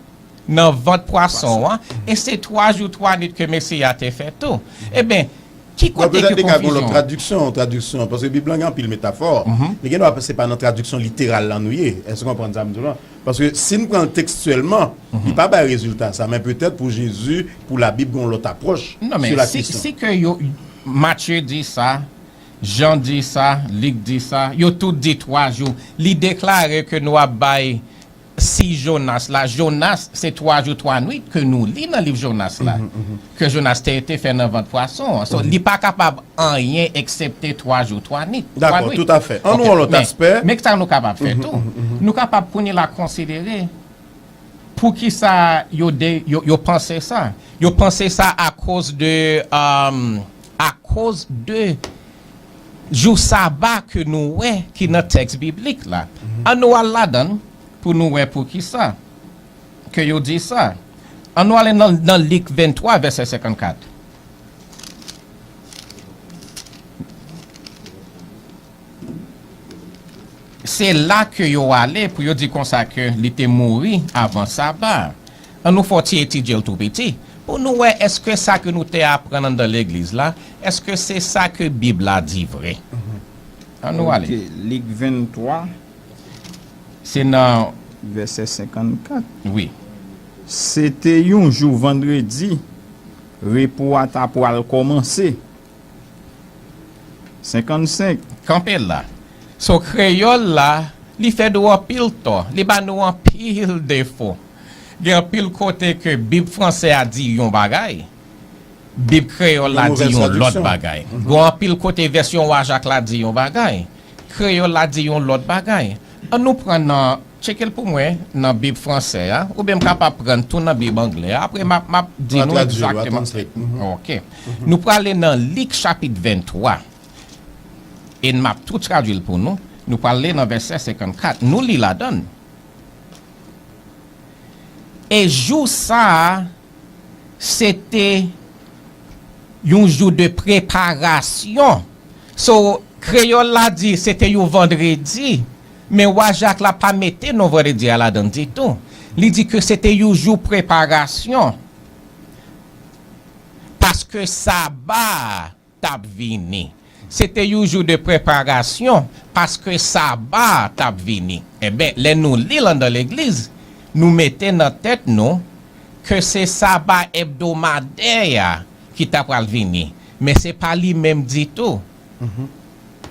nan vant pwason an, e se twa jou, twa nwit ke Mesi a te fè tou. Ebyen, ki kote ke konfizyon an? Bon, petèt li ka gen yon lòt tradiksyon, tradiksyon, paske Bib lan gen anpil metafò. Men gen dwa se pa nan tradiksyon literal la nou ye. Èske w konprann sa m di w lan? Paske si n pran l tekstyèlman, li pa bay rezilta sa, men petèt pou Jezi, pou Labib, gen yon lòt apwòch sou la kesyon. Non, men si, si ke yo, Matye di sa, Jan di sa, Lik di sa, yo tout di twa jou. Li deklare ke nou ap bay siy Jonas la, Jonas, se twa jou, twa nwit ke nou li nan liv Jonas la, ke Jonas te, te fè nan vant pwason an. So, li pa kapab anyen eksepte twa jou, twa nwit. Dakò, toutafè. Ann nou wè yon lòt aspè. Men, men sa nou kapab fè tou. Nou kapab kounye la konsidere poukisa yo de, yo, yo panse sa. Yo panse sa akoz de, um, akoz de jou saba ke nou wè ki nan tèks biblik la. An nou al ladan l pou nou wè poukisa ke yo di sa. An nou ale nan, nan Lik venntwa, vèsè senkannkat. Se la ke yo ale pou yo di konsa ke li te mouri avan saba. An nou fè yon ti etidye l tou piti pou nou wè èske sa ke nou te aprann anndan legliz la, èske se sa ke Bib la di vre. An nou ale. Ok, Lik venntwa, se nan vèsè senkannkat. Wi. Se te yon jou vandredi, repo a ta pral kòmanse. Senkannsenk. Kanpe la. So, kreyòl la, li fè nou anpil tò, li ba nou anpil defo. Gen anpil kote ke Bib franse a di yon bagay, Bib kreyòl la di yon lòt bagay. Gen anpil kote vèsyon Wajak la di yon bagay, kreyòl la di yon lòt bagay. An nou pran nan, tcheke l pou mwen nan Bib franse a, oubyen m kapab pran tou nan Bib anglè a. Apre, m ap, m ap di nou egzakteman. Ok. Nou prale nan Lik chapit venntwa. E m ap tou tradui l pou nou. Nou prale nan vèsè senkannkat. Nou li ladan l. E jou sa a, se te yon jou de preparasyon. So, kreyòl la di se te yon vandredi, men Wajak la pa mete non vandredi a ladan ditou. Li di ke se te yon jou preparasyon. Paske saba a t ap vini. Se te yon jou de preparasyon, paske saba a t ap vini. Enben, lè nou li l anndan legliz, nou mete nan tèt nou ke se saba ebdomadè a ki ta pral vini, men se pa li menm ditou.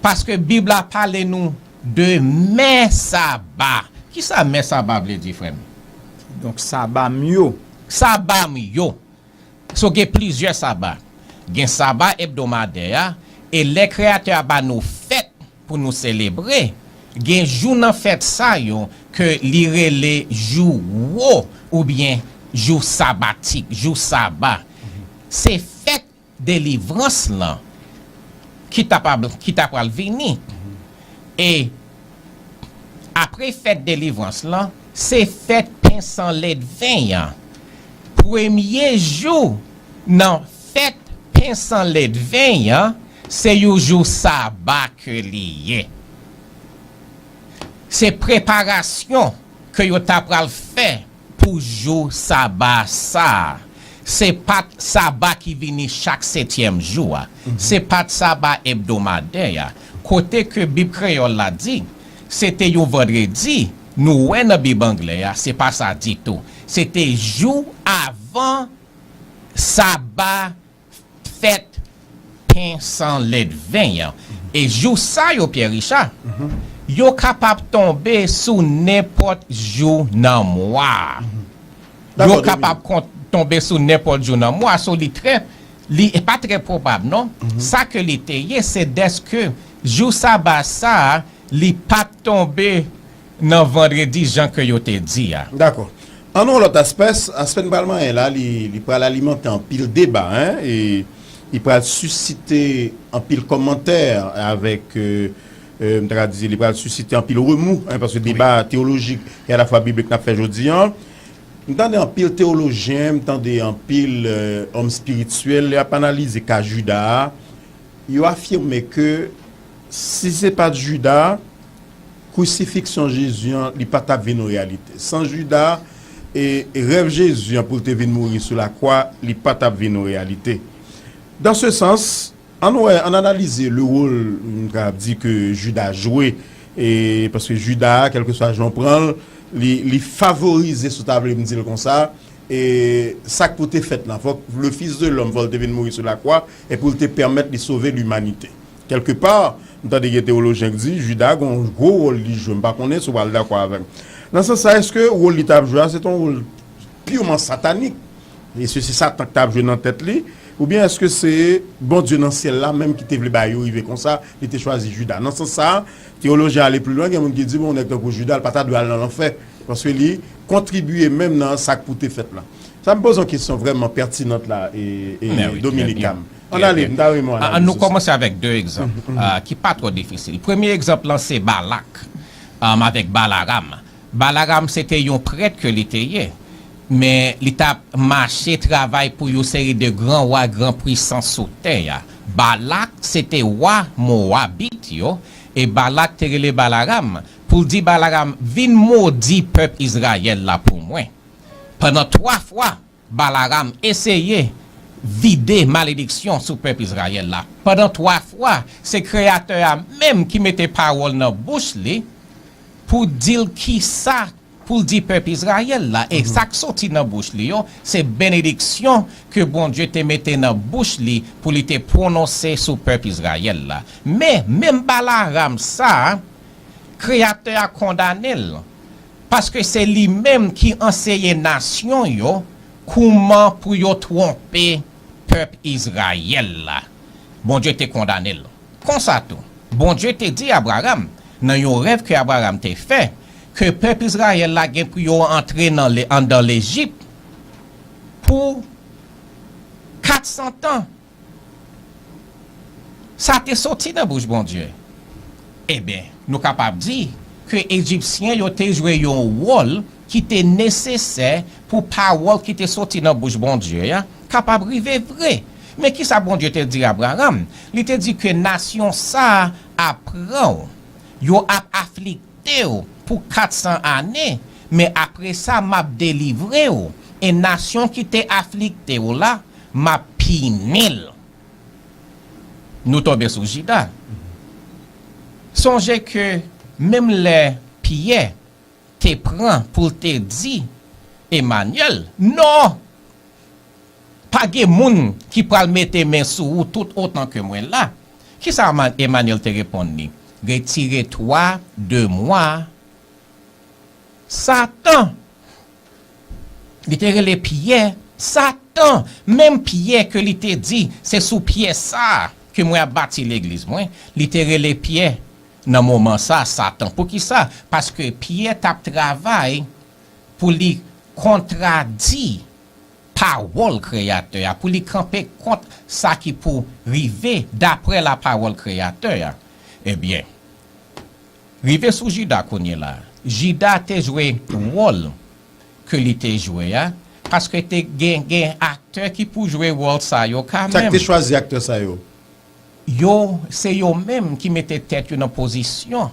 Paske Bib la pale nou de men saba. Kisa men saba vle di, frè m? Donk, saba m yo. Saba m yo. So, gen plizyè saba. Gen saba ebdomadè a, e lè Kreyatè a ba nou fèt pou nou selebre, gen jou nan fèt sa yo ke li rele jou wo oubyen jou sabatik, jou saba. Se fèt delivrans lan ki ta pa, ki ta pral vini. E apre fèt delivrans lan, se fèt pen san ledven an. Premye jou nan fèt pen san ledven an, se yon jou saba ke li ye. Se preparasyon ke yo ta pral fè pou jou saba sa a. Se pa t saba ki vini chak setyèm jou a. Se pa t saba ebdomadè a. Kote ke Bib kreyòl la di, se te yon vandredi, nou wè nan Bib anglè a, se pa sa ditou. Se te jou avan saba fèt pen san ledven an. E jou sa yo, Pierre Richard, yo kapab tonbe sou nenpòt jou nan mwa a. Yo kapab kon-, tonbe sou nenpòt jou nan mwa a. So, li trè, li pa trè pwobab, non. Sa ke li te ye, se dèske jou saba sa a, li pa t tonbe nan vandredi jan ke yo te di a. Dakò. Ann wè lòt aspè, aspè n pral manyen la, li, li pral alimante anpil deba, en, e li pral sisite anpil kòmantè avèk, euh, euh, m ta ka di, li pral sisite anpil remou, en, paske deba teyolojik e alafwa biblik n ap fè jodi a. M tande anpil teyolojyen, m tande anpil, euh, òm espirityèl, lè y ap analize ka Jida a, yo afime ke si se pa t Jida, krisifiksyon Jezi an, li pa t ap vin yon reyalite. San Jida, e, e rèv Jezi an pou l te vin mouri sou lakwa, li pa t ap vin yon reyalite. Dans ce sens, ann wè, ann analize le rôle, m ka di ke Jida jwe, e paske Jida, kèlkeswa jan w pran l, li, li favorize, si w ta vle m di l konsa, e sa k pou te fèt lan. Fòk le Fils de l'Homme, fò l te vin mouri sou lakwa, e pou l te pèmèt li sove limanite. Kèlkepa, m tande gen teyolojyen k di, Jida gen yon gwo wòl li jwe. M pa konnen si w pral dakò avè m. Nan sans sa, èske wòl li t ap jwe a, se t yon wòl piman satanik? Èske se Satan k t ap jwe nan tèt li? Oubyen èske se Bondye nan syèl la menm ki te vle bagay yo rive konsa, li te chwazi Jida? Nan sans sa, teyolojyen ale pli lwen, gen moun ki di, bon, yon nèg tankou Jida, l pa ta dwe al nan lanfè, paske li kontribye menm nan sa k pou te fèt lan. Sa m poze yon kesyon vrèman pètinant la, e, e, Dominika. Ann ale, m ta renmen analize sa. Ann nou kòmanse avèk de egzanp ki pa twò difisil. Premye egzanp lan se Balak, um, avèk Balaram. Balaram se te yon prèt ke li te ye, men li t ap mache travay pou yon seri de gran wa, gran pwisans sou tè a. Balak se te wa Mowabit yo, e Balak te rele Balaram pou l di Balaram, vin modi pèp Izrayèl la pou mwen. Pandan twa fwa, Balaram eseye vide malediksyon sou pèp Izrayèl la. Pandan twa fwa, se Kreyatè a menm ki mete pawòl nan bouch li pou di l kisa pou l di pèp Izrayèl la. E sa k soti nan bouch li yo, se benediksyon ke Bondye te mete nan bouch li pou li te pwononse sou pèp Izrayèl la. Men, menm Balaram sa a, Kreyatè a kondane l. Paske se li menm ki anseye nasyon yo kouman pou yo twonpe pèp Izrayèl la. Bondye te kondane l. Konsa tou, Bondye te di Abraram, nan yon rèv ke Abraram te fè, ke pèp Izrayèl la gen pou yo antre nan le, anndan Lejip pou kat san tan. Sa te soti nan bouch Bondye. Ebyen, nou kapab di ke Ejipsyen yo te jwe yon wòl ki te nesesè pou pawòl ki te soti nan bouch Bondye a kapab rive vre. Men kisa Bondye te di Abraram? Li te di ke nasyon sa a ap pran w, yo ap aflikte w pou kat san ane, men apre sa, m ap delivre w, e nasyon ki te aflikte w la, m ap pini l. Nou tonbe sou Jida. Sonje ke menm lè Pyè te pran pou l te di Emanyèl, non! Pa gen moun ki pral mete men sou ou tout otan ke mwen la. Kisa Emanyèl te reponn li? Retire twa, de mwa, Satan. Li te rele Pyè Satan. Menm Pyè ke li te di, se sou pyè sa a ke mwen ap bati legliz mwen. Li te rele Pyè nan moman sa a Satan. Poukisa? Paske Pyè t ap travay pou li kontradi pawòl Kreyatè a, pou li kanpe kont sa ki pou rive dapre lapawòl Kreyatè a. Ebyen, rive sou Jida kounye la a. Jida te jwe wòl ke li te jwe a, paske te gen, gen aktè ki pou jwe wòl sa yo kanmenm. Sa k te chwazi aktè sa yo? Yo, se yo menm ki mete tèt yo nan pozisyon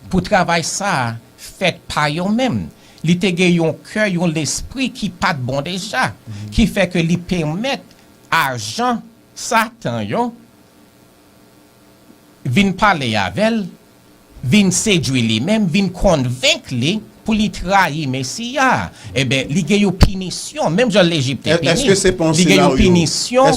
pou travay sa a fèt pa yo menm. Li te gen yon kè, yon lespri ki pa t bon deja, ki fè ke li pèmèt ajan Satan yo vin pale avè l, vin sedui li menm, vin konvenk li pou li trayi Mesi a. Ebyen, li gen yon pinisyon, menm jan Lejip te pini, li gen yon pinisyon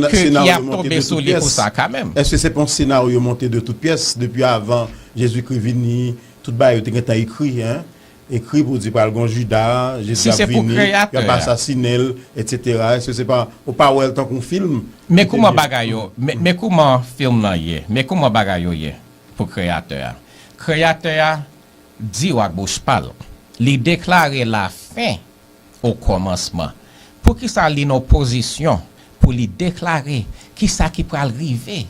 ke, ki ap tonbe sou li pou sa kanmenm. Èske se pa yon senaryo monte de tout pyès? Depi avan Jezikri vini, tout bagay yo te gentan ekri, en. Ekri pou di pral gon Jida, Jezi ap vini, y ap asasinen l, etsetera. Èske se pa, ou pa wè l tankou yon fim? Men kouman bagay yo, men, men kouman fim nan ye, men kouman bagay yo ye pou Kreyatè a. Kreyatè a di w ak bouch pa l, li deklare lafen o kòmansman. Poukisa li nan pozisyon pou li deklare kisa ki pral rive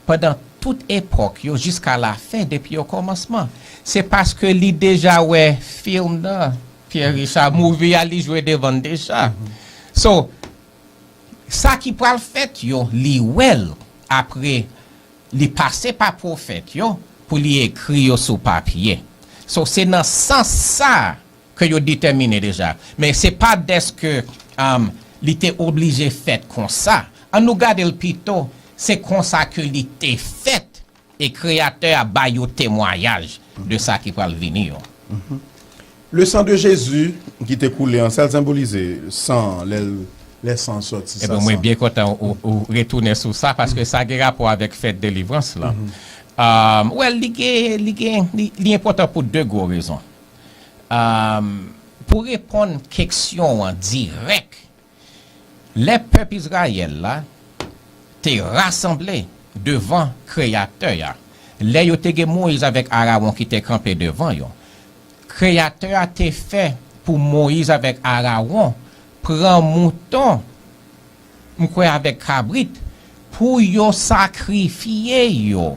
pandan tout epòk yo jiska lafen depi o kòmansman? Se paske li deja wè fim nan, Pierre Richard, movie a li jwe devan l deja. So, sa ki pral fèt yo, li wè l apre li pase pa pwofèt yo pou li ekri yo sou papye. So, se nan sans sa a ke yo detèmine deja. Men se pa dèske, um, li te oblije fèt konsa. An nou gade l pito, se konsa ke li te fèt, e Kreyatè a ba yo temwayaj de sa ki pral vini yo. Le sang de Jésus ki te koule an, sa l senbolize san, lè l, lè san an sòti, sa. Ebyen, mwen byen kontan ou, ou retounen sou sa, paske sa gen rapò avèk fèt delivrans lan. Um, well, li gen, li gen, li, li enpòtan pou de gwo rezon. Um, pou reponn keksyon an dirèk, lè pèp Izrayèl la te rasanble devan Kreyatè a, lè yo te gen Moyiz avèk Arawon ki te kanpe devan yo, Kreyatè a te fè pou Moyiz avèk Arawon pran mouton, m kwè avèk kabrit, pou yo sakrifye yo.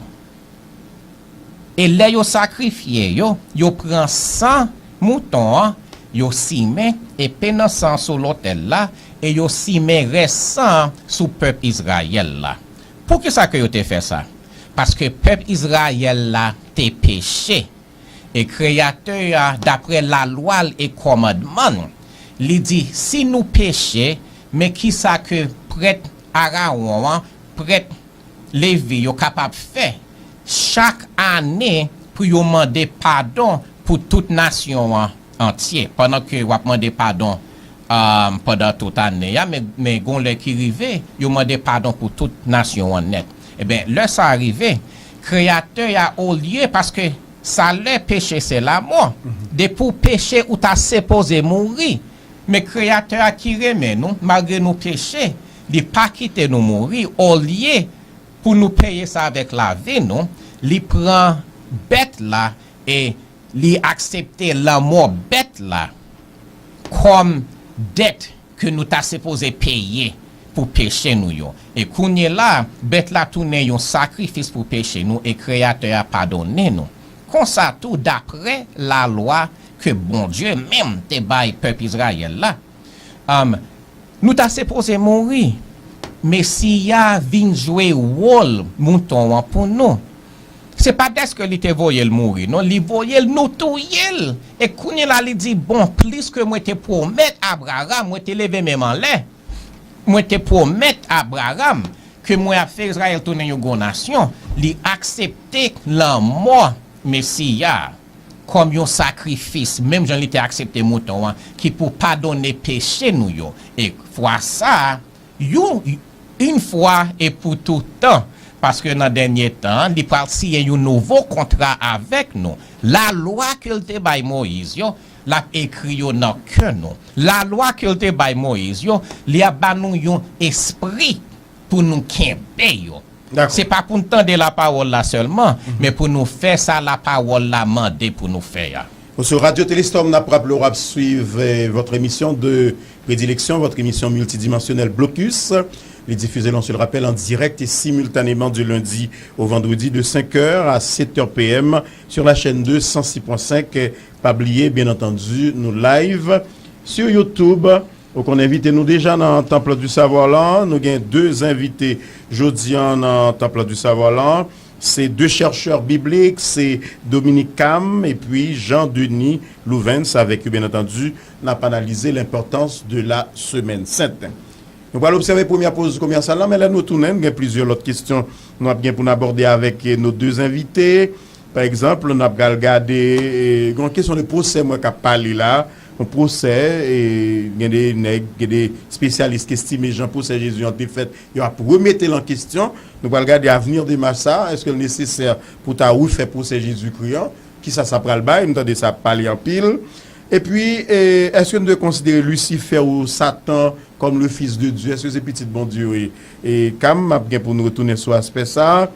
E lè yo sakrifye yo, yo pran san mouton an, yo simen epe nan san an sou lotèl la, e yo simen rès san an sou pèp Izrayèl la. Poukisa ke yo te fè sa? Paske pèp Izrayèl la te peche. E Kreyatè a, daprè lalwa l e kòmandman l, li di, si nou peche, men kisa ke prèt Arawon an, prèt Levi yo kapab fè chak ane pou yo mande padon pou tout nasyon an antye, pandan ke w ap mande padon, um, pandan tout ane a, men, men gon lè ki rive, yo mande padon pou tout nasyon an nèt. Ebyen, lè sa rive, Kreyatè a, olye, paske salè peche se lamò. Depi w peche, ou ta sipoze mouri. Men Kreyatè a ki renmen nou, malgre nou peche, li pa kite nou mouri. Olye pou nou peye sa avèk lavi nou, li pran bèt la e li aksepte lanmò bèt la kòm dèt ke nou ta sipoze peye pou peche nou yo. E kounye la, bèt la tounen yon sakrifis pou peche nou e Kreyatè a padone nou. Konsa tou, daprè lalwa ke Bondye menm te bay pèp Izrayèl la, um, nou ta sipoze mouri. Mesi a vin jwe wòl mouton an pou nou. Se pa dèske li te voye l mouri, non, li voye l, nou touye l. E kounye la, li di, bon, plis ke mwen te pwomèt Abraram, mwen te leve men m anlè, mwen te pwomèt Abraram ke mwen ap fè Izrayèl tounen yon gwo nasyon, li aksepte lanmò Mesi a kòm yon sakrifis, menm jan li te aksepte mouton an, ki pou padone peche nou yo. E fwa sa a, yon, yon fwa e pou tout tan, paske nan dènye tan, li pral siyen yon nouvo kontra avèk nou. Lalwa ke l te bay Moyiz yo, l ap ekri yo nan kè nou. Lalwa ke l te bay Moyiz yo, li ap ba nou yon espri pou nou kenbe yo. Dakò. Se pa pou n tande lapawòl la sèlman, men pou nou fè sa lapawòl la mande pou nou fè a. Ou sou Radio Téléstorm, n ap raple w ap swiv, eh, votre émission de prédilection, votre émission multidimensionnelle Blocus. Il est diffusé, on se le rappelle, en direct et simultanément du lundi au vendredi de cinq heures à sept heures P M sur la chaîne deux cent six point cinq. Pa bliye, bien entendu, nou live sur YouTube. Ou konn envite nou deja nan Temple du Savoir lan. Nou gen de envite jodi an nan Temple du Savoir lan. Se de chercheurs bibliques, se Dominique Cam epi Jean Denis Louvens avèk yo, bien entendu, n ap analize l'importance de la semaine sainte. Nou pral obsève premyè poz komèsyal la, men lè nou tounen, nou gen plizyè lòt kesyon nou ap gen pou n abòde avèk, eh, nos deux invités. Pa egzanp, n ap pral gade, eh, gen yon kesyon de pwosè mwen k ap pale la. Yon pwosè, eh, gen de nèg, gen de espesyalis ki estime jan pwosè Jezi an te fèt, yo ap remete l an kesyon. Nou pral gade avenir de Macha, èske l nesesè pou ta refè pwosè Jezikri an? Kisa sa pral bay? M tande sa ap pale anpil. Epi, eh, èske nou dwe konsidere Lisifè ou Satan kòm le fils de Dieu? Èske se pitit Bondye yo ye? E Cam, m ap gen pou nou retounen sou aspè sa a.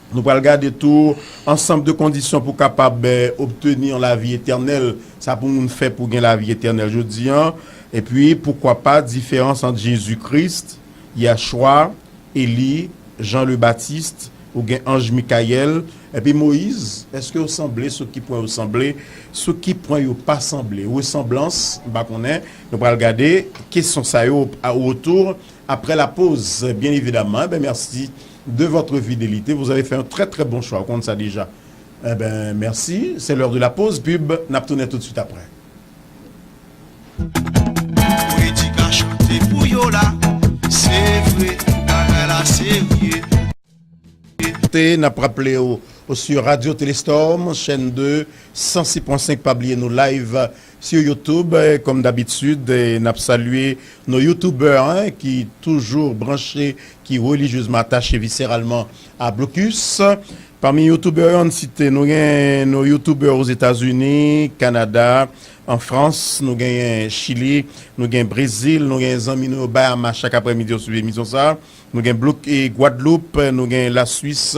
Nou pral gade tou ansanm de kondisyon pou kapab, eh, obtenir lavi etènèl. Sa pou moun fè pou gen lavi etènèl jodi an. Epi, poukwa pa, diferans ant Jezi Kris, Yahshua, Eli, Jan le Batiste, ou gen anj Mikayèl, epi Moyiz, èske yo sanble? Sou ki pwen yo sanble? Sou ki pwen yo pa sanble? Resanblans, m pa konnen. Nou pral gade kesyon sa yo a, au retour, après la pause, bien évidemment. Eh ben, merci de votre fidélité. Vous avez fait un très, très bon choix. Ou konn sa deja. Eh ben, merci. C'est l'heure de la pause. Pub, n ap tounen tout de suite après. Pou li di ka chante pou yo la, se vre, bagay la serye. Te, n ap raple w, w sur Radio Téléstorm, chaîne deux, cent six point cinq, pa bliye nou live sur YouTube, eh, comme d'habitude, eh, n ap salye nos youtubeurs, hein, ki toujou branche, ki religieusement attaché viscéralement à Blocus. Pami youtubè yo, ann site, nou gen nou youtubè Ozetazini, Kanada, an Frans, nou genyen Chili, nou gen Brezil, nou gen zanmi nou yo Bahamas, chak aprèmidi yo swiv emisyon sa. Nou gen Blok-, e Gwadloup, nou gen Laswis,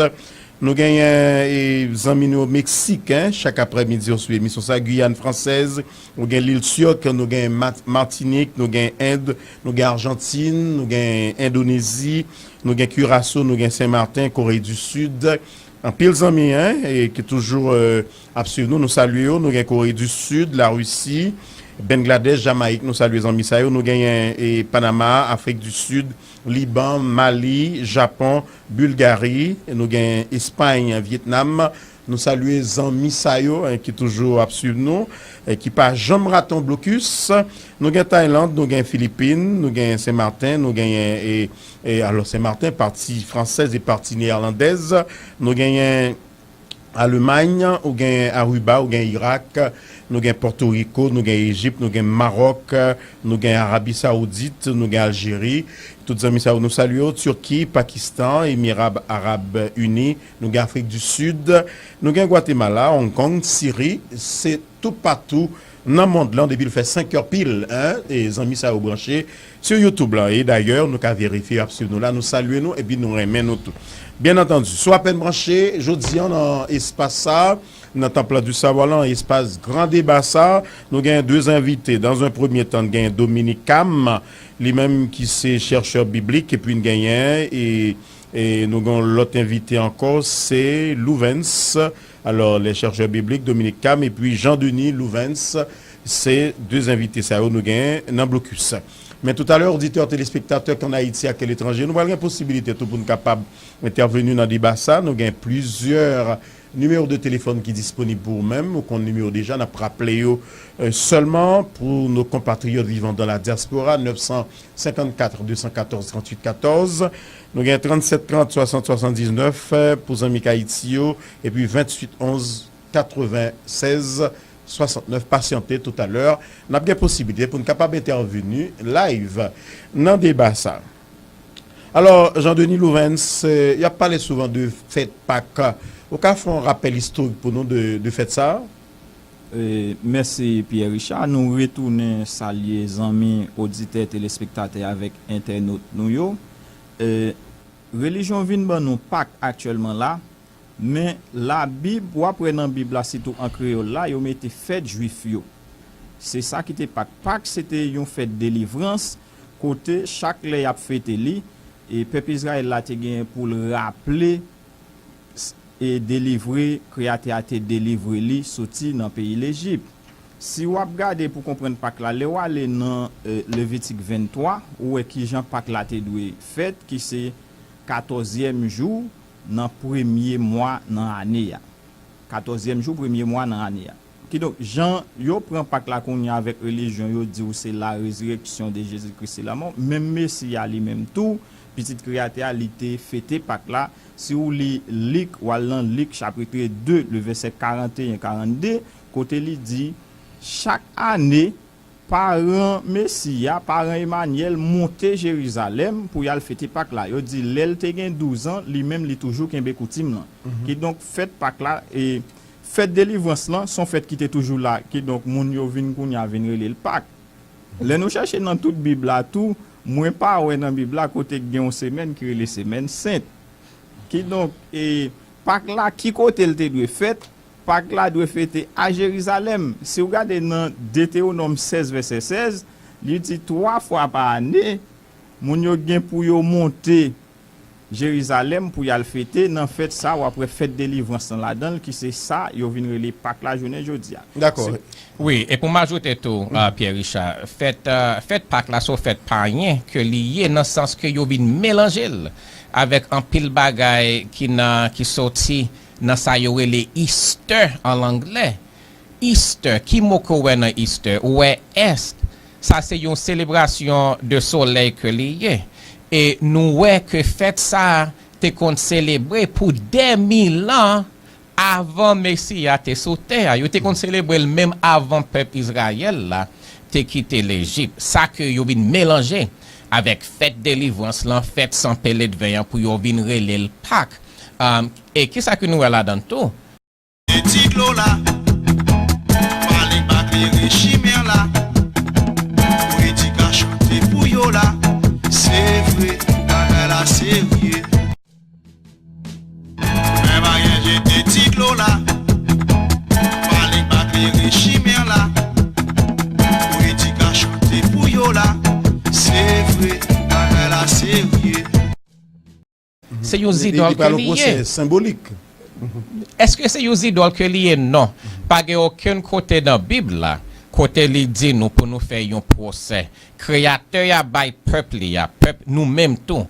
Nou genyen e, zanmi nou Meksik, en, chak aprèmidi yo sou emisyon sa, Guyane Française, nou gen Lil Turk, nou gen Mat- Matinik, nou gen End, nou gen Ajantin, nou gen Endonezi, nou gen Curaçao, nou gen Sen Maten, Kore di Sid. Anpil zanmi, en, e ki toujou e, ap swiv nou, nou salye yo. Nou gen Kore di Sid, Larisi, Bangladèch, Jamayik, nou salye zanmi sa yo. Nou genyen e, Panama, Afrik di Sid, Liban, Mali, Japon, Bilgari, nou gen Espay, Vyetnam. Nou salye zanmi sa yo en, ki toujou ap swiv nou, en, ki pa janm rate yon blokis. Nou gen Tayland, nou gen Filipin, nou gen Sen Maten, nou genyen e, e alò Sen Maten, pati fransèz e pati neyèlandèz. Nou genyen Alemany, ou gen Aruba, ou gen Irak, nou gen Pòtoriko, nou gen Ejip, nou gen Maròk, nou gen Arabi Sawoudit, nou gen Aljeri. Tout zanmi sa yo, nou salye yo. Turki, Pakistan, Emira Arab Ini, nou gen Afrik di Sid, nou gen Gwatemala, Hong Kong, Siri, se toupatou nan mond lan depi l fè senk è pil, en, e zanmi sa yo branche sou YouTube lan. E dayè, nou ka verifye y ap swiv nou la, nou salye nou epi nou renmen nou tou. Byen antandi, si w apèn branche, jodi a nan espas sa, nan Temple du Savoir lan, espas Gran Deba sa, nou gen de envite. Dans un premier temps, gen Dominique Cam, li menm ki se chèchè biblik, epi n genyen, e, e nou gen lòt envite ankò, se Louvens, alò, le chèchè biblik, Dominique Cam, epi Jean Denis Louvens, se de envite sa yo nou gen nan blokis. Men toutalè, oditè, telespektatè k ann Ayiti ak letranje, nou pral gen posibilite tou pou n kapab entèveni nan deba sa. Nou gen plizyè nimewo de telefòn ki disponib pou ou menm. Ou konn nimewo deja, n ap raple yo e, sèlman pou nos compatriotes vivant dans la diaspora, neuf cent cinquante-quatre, deux cent quatorze, trente-huit quatorze. Nou gen trannsenk trant, swasant swasanndiznèf, e, pou zanmi k Ayiti yo, epi venntuit onz, katrevennsèz, swasantnèf. Pasyante toutalè. N ap gen posiblite pou n kapab entèveni live nan deba sa. Alò, Jean Denis Louvens, e, y ap pale souvan de fèt Pak. Ou ka fè yon rapèl istorik pou nou de, de fèt sa? E, mèsi, Pierre Richard. Nou retounen salye zanmi, oditè, telespektatè avèk entènot nou yo. E, relijyon vin ban nou Pak aktyèlman la, men Labib, w ap wè nan Bib la, sitou an kreyòl la, yo mete fèt jwif yo. Se sa ki te Pak. Pak, se te yon fèt delivrans, kote chak lè y ap fete li, e pèp Izrayèl la te gen pou l raple s- e delivre, Kreyatè a te delivre li soti nan peyi Lejip. Si w ap gade pou konprann Pak la, lè w ale nan e, Levitik venntwa, ou wè kijan Pak la te dwe fèt, ki se katòzyèm jou nan premye mwa nan ane a. Katòzyèm jou premye mwa nan ane a. Kidonk, jan yo pran Pak la kounye a avèk relijyon yo, di w se la résurrection de Jésus-Christ et la mort, menm Mesi a li menm tou, pitit Kreyatè a, li te fete Pak la. Si w li Lik, w al nan Lik chapit de, le vèsè karanteyen, karannde, kote li di, chak ane, paran Mesi a, paran Emanyèl, monte Jerizalèm pou y al fete Pak la. Yo di, lè l te gen douz an, li menm, li toujou kenbe koutim lan. Kidonk, fèt Pak la, e, fèt delivrans lan, se yon fèt ki te toujou la. Kidonk, moun yo vin kounye a vin rele l Pak. Lè nou chèche nan tout Bib la tou, mwen pa wè nan Bib la kote k gen yon semèn ki rele semèn sent. Kidonk, e, Pak la, ki kote l te dwe fèt? Pak la dwe fete a Jerizalèm. Si w gade nan Detewonòm sèz, vèsè sèz, li di twa fwa pa ane, moun yo gen pou yo monte Jerizalèm pou y al fete. Nan fèt sa, w ap wè fèt delivrans lan ladan l, ki se sa yo vin rele Pak la jounen jodi a. Dakò. Se- Wi, e pou m ajoute tou, a, Pierre Richard, fèt, a, fèt Pak la se yon fèt payen ke li ye, nan sans ke yo vin melanje l avèk anpil bagay ki nan, ki soti nan sa yo rele Easter an anglè. Easter, ki mo ke w wè nan Easter? Ou wè est. Sa se yon selebrasyon de solèy ke li ye. E nou wè ke fèt sa a te konn selebre pou dè mil an avan Mesi a te sou tè a. Yo te konn selebre l menm avan pèp Izrayèl la te kite Lejip. Sa ke yo vin melanje avèk fèt delivrans lan, fèt san peledven an, pou yo vin rele l Pak. Um, e kisa ke nou wè ladan l tou? Ti dlo la, pale pa klere chimè la. Pou edikasyon te pou yo la. Se vre, bagay la serye. Men pa la. Pale pa klere chimè la. Politik a chante pou yo la. Se vre, bagay la serye. Se yon zidòl ke li ye. Senbolik. Èske se yon zidòl ke li ye? Non. Pa gen okenn kote nan Bib la kote li di nou pou nou fè yon pwosè. Kreyatè a bay pèp li a, pèp nou menm tou.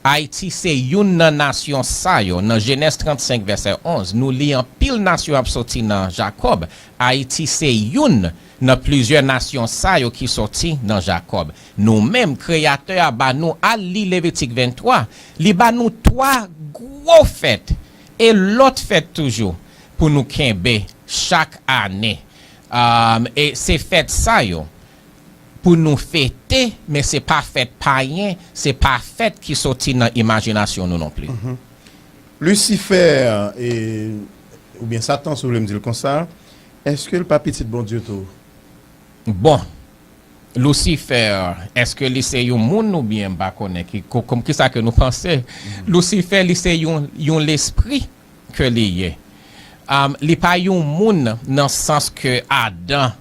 Ayiti se youn nan nasyon sa yo. Nan Jenèz trannsenk vèsè onz, nou li anpil nasyon ap soti nan Jakòb. Ayiti se youn nan plizyè nasyon sa yo ki soti nan Jakòb. Nou menm, Kreyatè a ba nou, al li Levitik venntwa, li ba nou twa gwo fèt e lòt fèt toujou pou nou kenbe chak ane. E se fèt sa yo pou nou fete, men se pa fèt payen, se pa fèt ki soti nan imajinasyon nou non pli. Lisifè, e, oubyen Satan, si w vle m di l konsa, èske l pa pitit Bondye tou? Bon, Lisifè, èske li se yon moun oubyen m pa konnen ki, ko- kòm kisa ke nou panse? Lisifè, li se yon, yon lespri ke li ye. Am, li pa yon moun nan sans ke Adan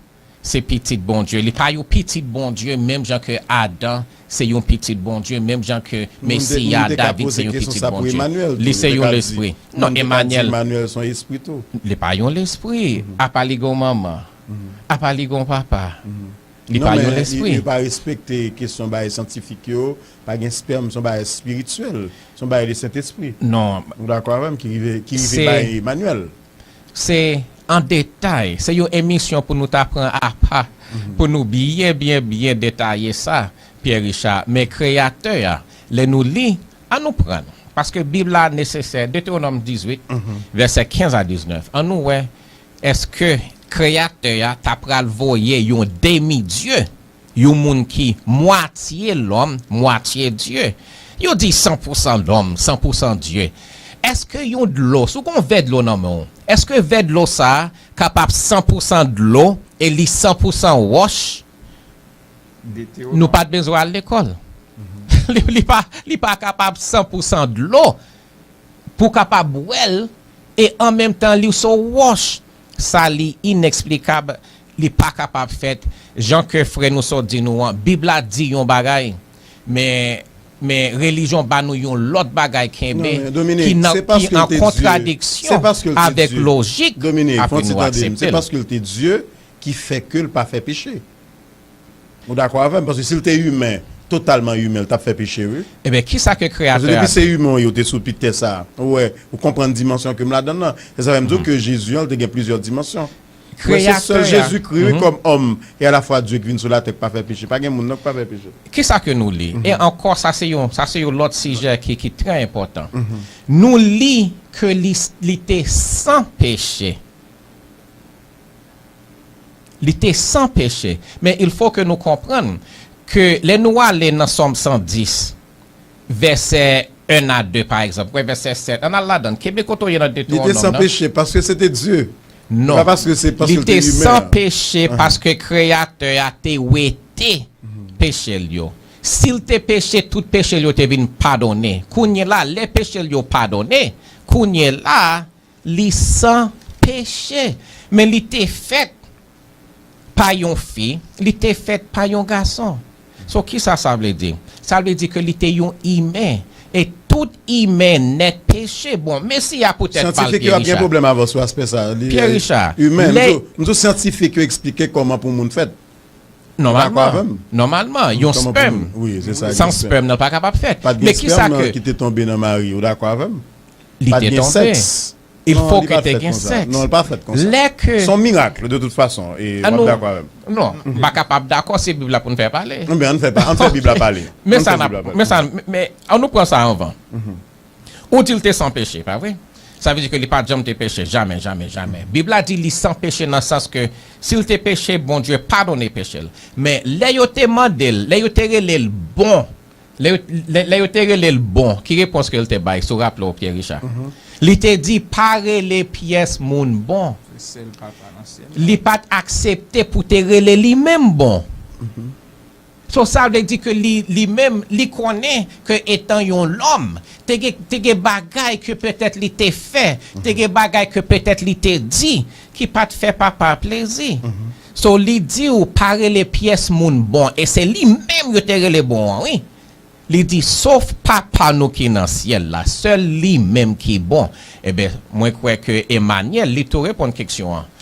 se pitit Bondye. Li pa yon pitit Bondye menm jan ke Adan se yon pitit Bondye, menm jan ke Mesi a, David se yon pitit Bondye. Li se yon lespri. Non, Emanyèl. Emanyèl se yon espri tou. Li pa yon lespri. Apa li gon manman. Apa li gon papa. Li pa yon lespri. Yo pa respekte kesyon bagay syantifik yo, pa gen spèm, se yon bagay espirityèl, se yon bagay de Sentespri. Non. Ou dakò avè m ki rive, ki rive bay Emanyèl. Se an detay, se yon emisyon pou nou ta pran apa, pou nou byen, byen, byen detaye sa, Pierre Richard. Men Kreyatè a, lè nou li, an nou pran. Paske Bib la nesesè, Detewonòm dizuit, vèsè kenz a diznèf. An nou wè, èske Kreyatè a ta pral voye yon demi dye, yon moun ki mwatye lòm, mwatye dye? Yo di san pousan lòm, san pousan dye. Èske yon dlo, si w gen yon vè dlo nan men w, èske vè dlo sa a kapab san pousan dlo e li san pousan wòch? Nou pa t bezwen al lekòl. Li, li pa, li pa kapab san pousan dlo pou w kapab wè l e an menm tan li se yon wòch. Sa li ineksplikab, li pa kapab fèt. Jan ke frè nou sot di nou an, Bib la di yon bagay, men, men relijyon ba nou yon lòt bagay kenbe ki nan, ki an kontradiksyon avèk lojik, api nou aksepte l. Se paske l te Dye ki fè ke l pa fè peche. Ou dakò avè m? Paske si l te imen, totalman imen, l t ap fè peche, wi. Ebyen, kisa ke Kreyatè a di? Paske depi se imen w ye, w te sou pit tè sa a. Ou wè, ou konprann dimansyon ke m ladan l lan. Se sa fè m di w ke Jezi an, l te gen plizyè dimansyon. Ou wè, se sèl Jezikri, wi, kòm òm, e alafwa Dye ki vin sou latè k pa fè peche. Pa gen moun non k pa fè peche. Kisa ke nou li? E ankò, sa se yon, sa se yon lòt sijè ki, ki trè enpòtan. Nou li ke li, li te san peche. Li te san peche. Men il faut que nou konprann ke lè nou ale nan Sòm san dis, vèsè en a de, pa egzanp, wè vèsè sèt, ann al ladan l, kenbe kote w ye nan Detewonòm nan. Li te san peche paske se te Dye. Non. Se pa paske se paske l te imen. Li te san peche paske Kreyatè a te wete peche l yo. Si l te peche, tout peche l yo te vin padone. Kounye la, lè peche l yo padone, kounye la, li san peche. Men li te fèt pa yon fi, li te fèt pa yon gason. So, kisa sa vle di? Sa vle di ke li te yon imen. E tout imen nèt peche. Bon, Mesi a poutèt pa l, Pierre Richard. Syantifik yo ap gen pwoblèm avè w sou aspè sa. Li, Pierre Richard, imen. M di w, syantifik yo eksplike kòman pou moun fèt. Nòmalman, nòmalman, yon spèm san spèm nan pa kapab fèt. Men kisa ke. Ki te tonbe nan mari, ou dakò avè m? Li te tonbe. Il faut que te gen sèks. Non, li pa fèt konsa. Lè ke. Se yon mirak, de tout fason. E w ap dakò avè m. Non, m pa kapab dakò, se Bib la pou n fè pale. Ebyen, ann fè, ann fè Bib la pale. Men sa, men sa, men ann nou pran sa anvan. Ou di l te san peche, pa vre? Sa vle di ke li pa t janm te peche, jamè, jamè, jamè. Bib la di li san peche nan sans ke si l te peche, Bondye padone peche l. Men lè yo te mande l, lè yo te rele l bon, lè yo, lè, lè yo te rele l bon, ki repons ke l te bay, si w raple w, Pierre Richard? Li te di, pa rele pyès moun bon. Li pa t aksepte pou te rele li menm bon. So, sa vle di ke li, li menm, li konnen ke etan yon lòm, te gen, te gen bagay ke petèt li te fè, te gen bagay ke petèt li te di, ki pa t fè papa plezi. So, li di w pa rele pyès moun bon, e se li menm yo te rele bon an, wi. Li di, sof Papa nou ki nan syèl la, sèl li menm ki bon. Ebyen, mwen kwè ke Emmanuel, li tou reponn keksyon an.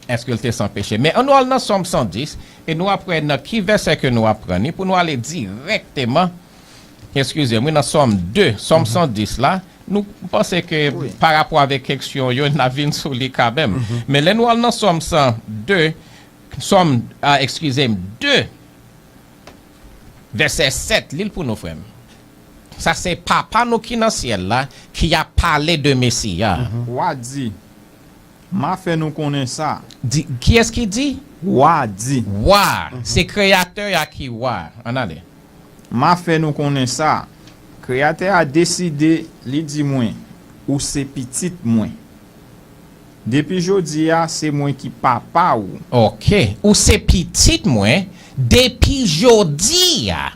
Èske l te san peche? Men ann nou al nan Sòm san dis, e nou ap wè nan ki vèsè ke nou ap pran ni, pou nou ale dirèkteman, eskize m, wi, nan Sòm de, Sòm san dis la, nou panse ke pa rapò avèk keksyon yo, n ap vin sou li kanmenm. Men lè nou al nan Sòm san de, Sòm, a, eskize m, de, vèsè sèt, li l pou nou, frè m. Sa se Papa nou ki nan syèl la ki ap pale de Mesi a. Wa di, m a fè nou konnen sa. Di, kiyès ki di? Wa di. Wa. Se Kreyatè a ki wa. Ann ale. M a fè nou konnen sa. Kreyatè a deside, li di mwen, ou se pitit mwen. Depi jodi a, se mwen ki papa w. Ok. Ou se pitit mwen depi jodi a.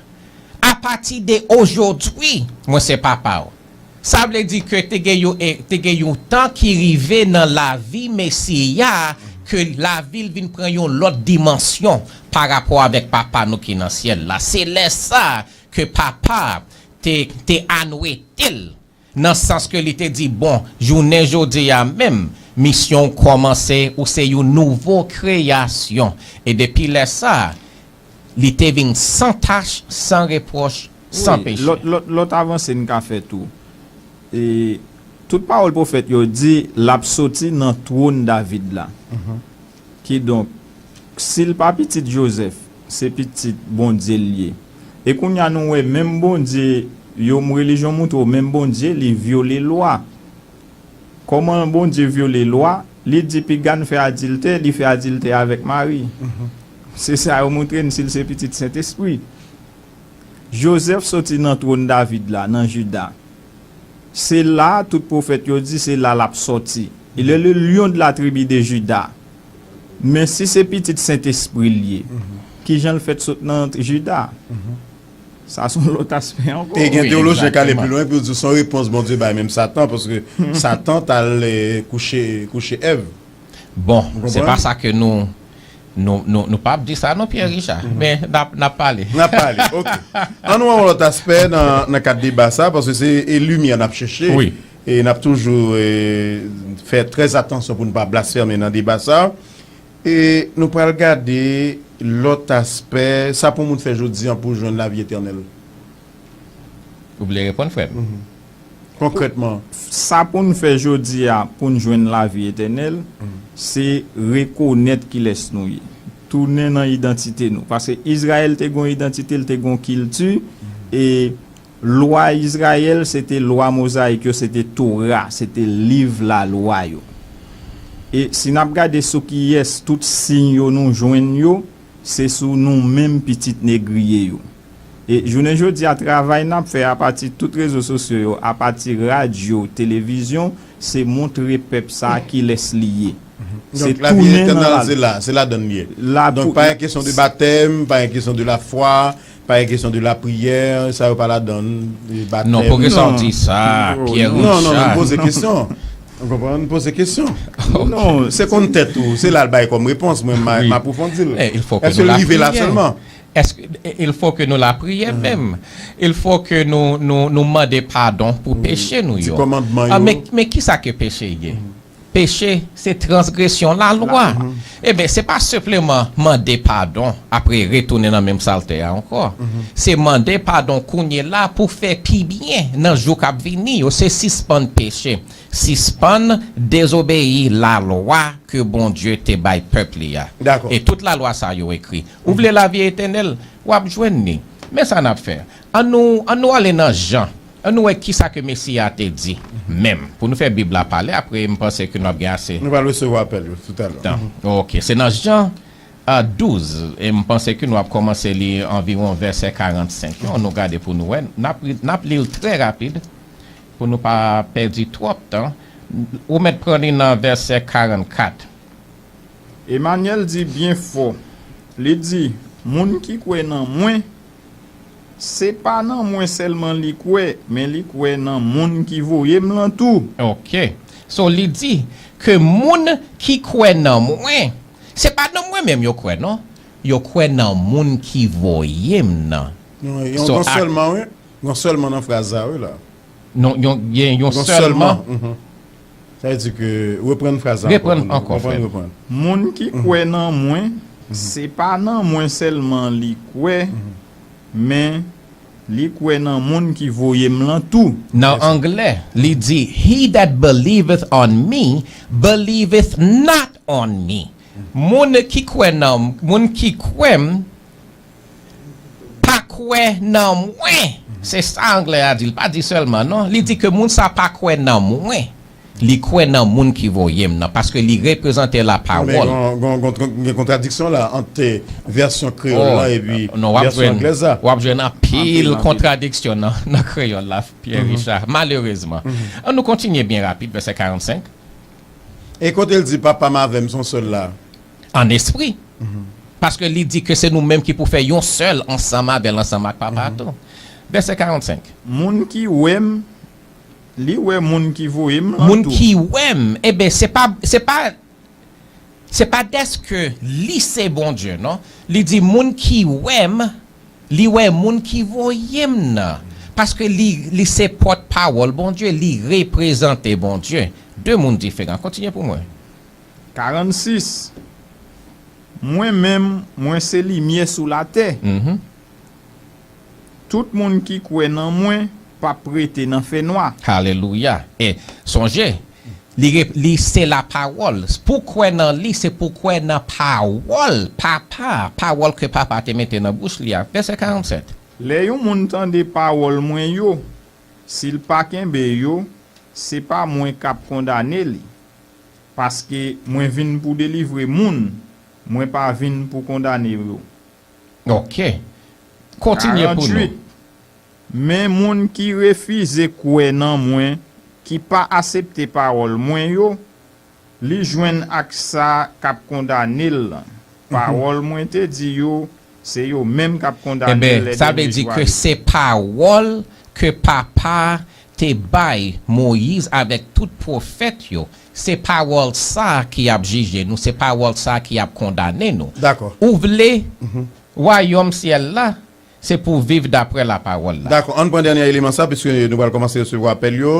Apati de ojodwi, mwen se papa w. Sa vle di ke te gen yon, e, te gen yon tan ki rive nan lavi Mesi a, ke lavi l vin pran yon lòt dimansyon pa rapò avèk Papa nou ki nan syèl la. Se lè sa ke Papa te, te anwete l, nan sans ke li te di, bon, jounen jodi a menm, misyon w kòmanse, ou se yon nouvo kreyasyon. E depi lè sa, li te vin san tach, san repwòch, san peche. Lòt, lòt, lòt avanse n ka fè tou. E tout pawòl pwofèt yo di, l ap soti nan twòn David la. Kidonk, si l pa pitit Jozèf, se pitit Bondye l ye. E kounye a nou wè menm Bondye, yo, relijyon montre w menm Bondye, li vyole lwa. Kòman Bondye vyole lwa? Li di piga n fè adiltè, li fè adiltè avèk Mari. Se sa yo montre n si l se pitit Sentespri. Jozèf soti nan twòn David la, nan Jida. Se la, tout pwofèt yo di, se la l ap sòti. Il est le lion de la tribu de Juda. Men si se pitit Sentespri l ye, kijan l fèt sot nan Jida? Sa se yon lòt aspè ankò. E gen teyolojyen k ale pi lwen pou yo di se yon repons Bondye bay menm Satan, paske Satan t al, eh, kouche, kouche Èv. Bon, se pa sa ke nou, nou, nou, nou p ap di sa non, Pierre Richard. Men n ap, n ap pale. N ap pale, ok. Ann wè yon lòt aspè nan, nan kad deba sa, paske se, e, limyè n ap chèche. E n ap toujou, e, fè trè atansyon pou n pa blasfeme nan deba sa. E nou pral gade lòt aspè, sa pou moun fè jodi a pou jwenn lavi etènèl. Ou vle reponn, frè m? Konkrètman. Sa pou n fè jodi a pou n jwenn lavi etènèl, se rekonèt kilès nou ye. Tounen nan idantite nou. Paske Izrayèl te gon idantite, l te gon kilti, e lwa Izrayèl, se te lwa mozayik yo, se te Tora, se te liv lalwa yo. E si n ap gade sou kiyès tout siy yo nou jwenn yo, se sou nou menm pitit negriye yo. E jounen jodi a, travay n ap fè apati tout rezo sosyo yo, apati radyo, televizyon, se montre pèp sa a kilès li ye. Se tounen nan la. Se ladann li ye. Donk, pa gen kesyon de batèm, pa gen kesyon de lafwa, pa gen kesyon de lapriyè, sa yo pa ladann, batèm. Non, poukisa w di sa, Pierre Richard? Non, non, m poze kesyon. Ou konprann? M poze kesyon. Non, se konn tèt ou, se la l bay kòm repons, mwen m apwofondi l. Èske l rive la sèlman? Èske, il faut que nou lapriyè menm. Il faut que nou, nou, nou mande padon pou peche nou yo. Men, men kisa ke peche ye? Peche, se transgresyon lalwa. Ebyen, se pa senpleman mande padon, apre retounen nan menm salte a ankò. Se mande padon kounye la pou fè pi byen nan jou k ap vini yo. Se sispann peche, sispann dezobeyi lalwa ke Bondye te bay pèp li a. E tout lalwa sa yo ekri. Ou vle lavi etènèl, w ap jwenn li. Men sa n ap fè. Ann nou, ann nou ale nan Jan. Ann nou wè kisa ke Mesi a te di menm. Pou nou fè Bib la pale, apre m panse ke nou ap gen ase. Nou pral resevwa apèl yo toutalè. Ok, se nan Jan, a, douz, e m panse ke nou ap kòmanse li anviwon vèsè karannsenk yo. Ann nou gade pou nou wè. N ap, n ap li l trè rapid pou nou pa pèdi twòp tan. Ou mèt pran li nan vèsè karannkat. Emanyèl di byen fò, li di, Moun ki kwè nan mwen, se pa nan mwen sèlman li kwè, men li kwè nan moun ki voye m lan tou. Ok. So, li di ke moun ki kwè nan mwen, se pa nan mwen menm yo kwè, non. Yo kwè nan moun ki voye m nan. Yon, yon So, gon ak- sèlman, wi. Gon sèlman nan fraz la, wi, la. Non, yon, gen yon Gon sèlman. sèlman. Mhm. Sa vle di ke, reprann fraz la Reprann ankò, ankò, reprann, frè. reprann. Moun ki Mhm. kwè nan mwen, Mhm. se pa nan mwen sèlman li kwè, Mhm. men li kwè nan moun ki voye m lan tou. Nan Yes. anglè, li di, "He that believeth on me believeth not on me." Moun ki kwè nan, moun ki kwè m, pa kwè nan mwen. Se sa anglè a di. Li pa di sèlman, non. Li di ke moun sa pa kwè nan mwen. Li kwè nan moun ki voye m nan, paske li reprezante la Non, men pawòl. gon, gon, gon, gon, gen kontradiksyon la ant vèsyon kreyòl Oh, la epi non, w ap vèsyon jwenn, anglèz la. w ap jwenn anpil Anpil, anpil. kontradiksyon nan, nan kreyòl la, Pierre Mhm. Richard. Malerezman. Mhm. An nou kontinye byen rapid, vèsè karannsenk. E kote l di, "Papa m avè m, se yon sèl la"? An espri. Mhm. Paske li di ke se nou menm ki pou fè yon sèl ansanm avè l, ansanm ak Papa a Mhm. tou. Vèsè karannsenk. Moun ki wè m, li wè moun ki voye m lan Moun tou. ki wè m, eben, se pa, se pa, se pa dèske li se Bondye, non. Li di, "Moun ki wè m, li wè moun ki voye m nan." Paske li, li se pòtpawòl Bondye, li reprezante Bondye. De moun diferan. Kontinye pou mwen. Karannsis. Mwen menm, mwen se limyè sou latè. Mhm. Tout moun ki kwè nan mwen p ap rete nan fènwa. Alelouya. E sonje, li, re- li se la pawòl. Pou kwè nan li, se pou kwè nan pawòl Papa, pawòl ke Papa te mete nan bouch li a. Vèsè karannsèt. Lè yon moun tande pawòl mwen yo, si l pa kenbe yo, se pa mwen k ap kondane li. Paske mwen vin pou delivre moun, mwen pa vin pou kondane yo. Ok. Kontinye pou nou. Karanntuit. Men moun ki refize kwè nan mwen, ki pa asepte pawòl mwen yo, li jwenn ak sa k ap kondane l lan. Pawòl mwen te di yo, se yo menm k ap kondane l Eben, lè sa vle dènye di jou ke arive. se pawòl ke Papa te bay Moyiz avèk tout pwofèt yo. Se pawòl sa ki ap jije nou, se pawòl sa ki ap kondane nou. Dakò. Ou vle Mhm. wayòm syèl la, se pou w viv daprè lapawòl la. Dakò, ann pran dènye eleman sa, piske nou pral kòmanse resevwa apèl yo.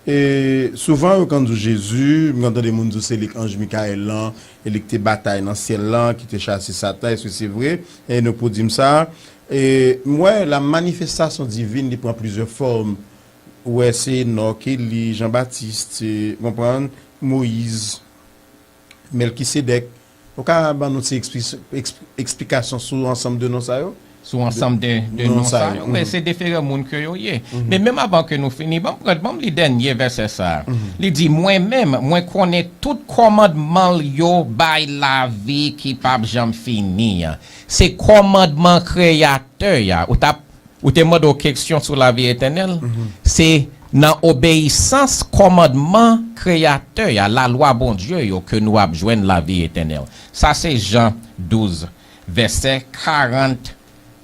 E souvan, yo konn di w Jezi, m konn tande moun di w se li k anj Mikayèl lan, e li k te batay nan syèl lan, ki te chase Satan, èske se vre? E nou pou di m sa. E m wè la manifestasyon divin, li pran plizyè fòm. Ou wè, se Enòk, Eli, Jan Batis, e, konprann, Moyiz, Mèlkisedèk. Ou ka ban nou ti ekspli- eks- eksplikasyon sou ansanm de non sa yo? Sou ansanm de, de non sa yo, wi, se diferan moun ke yo ye. Mhm. Men menm avan ke nou fini, ban m pran, ban m li dènye vèsè sa a. Mhm. Li di, "Mwen menm, mwen konnen tout kòmandman l yo bay lavi ki p ap janm fini an." Se kòmandman Kreyatè a. Ou t ap Ou te mande w kesyon sou lavi etènèl? Mhm. Se nan obeyisans kòmandman Kreyatè a, lalwa Bondye yo, ke nou ap jwenn lavi etènèl. Sa se Jan douz, vèsè karant,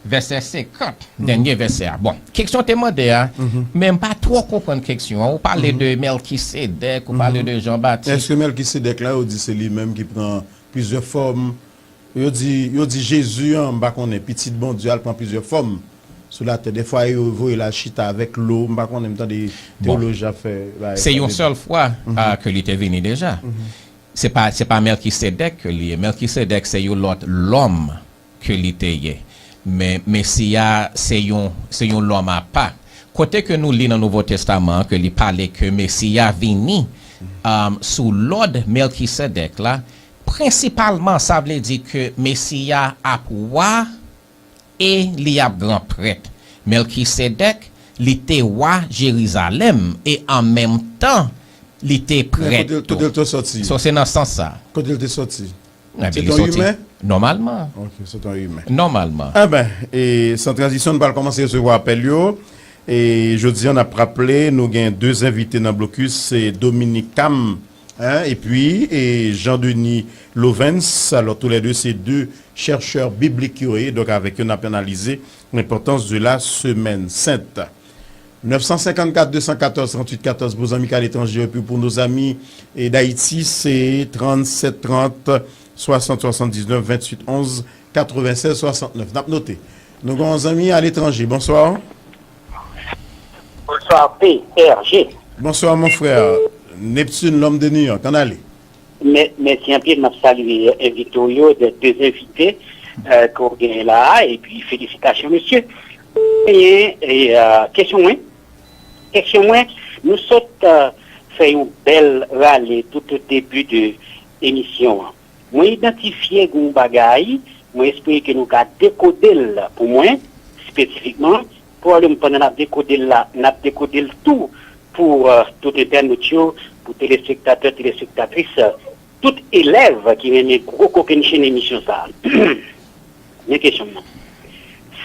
vèsè senkant, Mhm. dènye vèsè a. Bon, kesyon te mande a, Mhm. men m pa twò konprann kesyon an. Ou pale Mhm. de Mèlkisedèk, ou pale Mhm. de Jan Batis. Èske Mèlkisedèk la, yo di se li menm ki pran plizyè fòm? Yo di, yo di Jezi an, m pa konnen, pitit Bondye a, l pran plizyè fòm sou latè. Dèfwa, yo voye l al chita avèk lo, m pa konnen, m tande Bon. teyolojyen ap fè bagay Se sa yon de sèl fwa, Mhm. a, ke li te vini deja. Mhm. Se pa, se pa Mèlkisedèk ke li ye. Mèlkisedèk se yon lòt lòm ke li te ye. Men Mesi a, se yon, se yon lòm apa. Kote ke nou li nan Nouvo Testaman an, ke li pale ke Mesi a vini, um, sou lòd Mèlkisedèk la, prensipalman, sa vle di ke Mesi a ap wa e li ap gran prèt. Mèlkisedèk, li te wa Jerizalèm e an menm tan, li te Men prèt kote, tou. kote l te sòti? So, se nan sans sa. Kote l te sòti? Ebyen, Se li te yon sòti imen? Nòmalman. Ok, se te yon imen. Nòmalman. Enben, e, san tranzisyon, nou pral kòmanse resevwa apèl yo. E jodi a, n ap raple, nou gen de envite nan blokis, se Dominique Cam, Hein, epi e Jean Denis Lovens. Alò, toulède se de chèchè biblik yo ye. Donk, avèk yo, n ap analize l'importance de la semaine sainte. Nèf san senkannkat, de san katòz, tranntuit katòz pou zanmi k aletranje, epi pou nos amis e d'Haïti, se tranntsèt trant, swasant swasanndiznèf, venntuit onz, katrevennsèz, swasantnèf. N ap note. Nou gen yon zanmi aletranje. Bonswa. Bonswa, P R G. Bonswa, mon frè. Neptune, l'homme de New York. Ann ale. Mè- Mèsi anpil, m ap salye envite w yo, de, de envite ke w genyen la a, epi felisitasyon, mesye. Genyen e, kesyon mwen, kesyon mwen, nou sot e, fè yon bèl rale tout o debi de emisyon an. Mwen idantifye yon bagay, mwen espere ke nou ka dekode l pou mwen, espesifikman, pwoblèm pandan n ap dekode l la, n ap dekode l tou pou e, tout entènot yo, pou telespektatè, telespektatris, e, tout elèv ki renmen gwo kokennchenn emisyon sa a. Men kesyon m nan.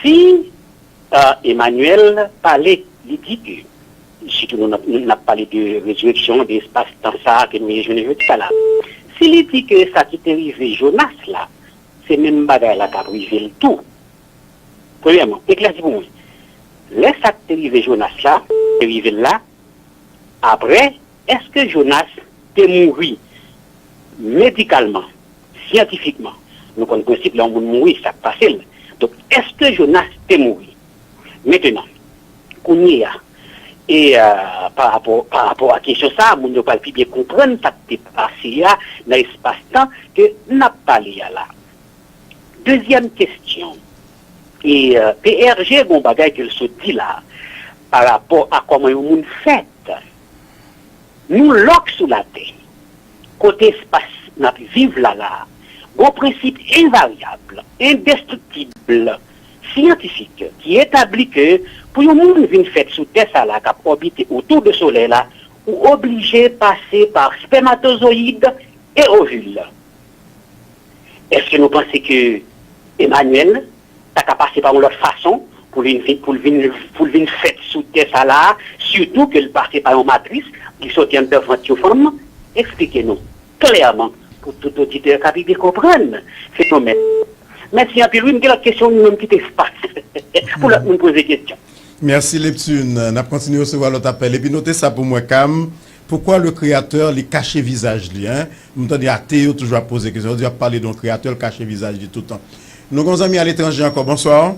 Si e, Emmanuel pale, li di ke, sitou nou n ap, n ap pale de rezireksyon, de espas tan sa a ke nou ye jounen jodi a la. Si li di ke sa ki te rive Jonas la, se menm bagay la k ap rive l tou. Premyèman, eklèsi pou mwen. Lè sa k te rive Jonas la, te rive l la, apre, èske Jonas te mouri medikalman, syantifikman? Nou konn prensip lè yon moun mouri, sa k pase l. Donk, èske Jonas te mouri? Mentenan, kounye a, e e, pa rapò, pa rapò a kesyon sa a, moun yo pral pi byen konprann sa k te pase a nan espas tan ke n ap pale a la. Dezyèm kesyon. E e, P R G gen yon bagay ke l sot di la, pa rapò a kòman yon moun fèt. Nou lòk sou latè, kote espas n ap viv la la a, gon prensip envaryab, endestriktib, syantifik ki etabli ke pou yon moun vin fèt sou tè sa la k ap òbite otou de solèy la, ou oblije pase pa spèmatozoyid e ovil. Èske nou panse ke Emmanuel ta ka pase pa yon lòt fason pou l vin, pou l vin, pou l vin fèt sou tè sa la, sitou ke l pase pa yon matris ki soti anndan vant yon fanm? Eksplike nou klèman pou tout oditè ka pi byen konprann fenomèn. Mèsi anpil. Wi, m gen lòt kesyon, m menm kite espas pou lòt moun poze kesyon. Mèsi, Leptune. N ap kontinye resevwa lòt apèl. Epi note sa pou mwen, Kam. Poukwa le Kreyatè li kache vizaj li, en? M tande ate yo toujou ap poze kesyon. Yo di y ap pale de yon Kreyatè, l kache vizaj li toutan. Nou gen yon zanmi aletranje ankò. Bonswa.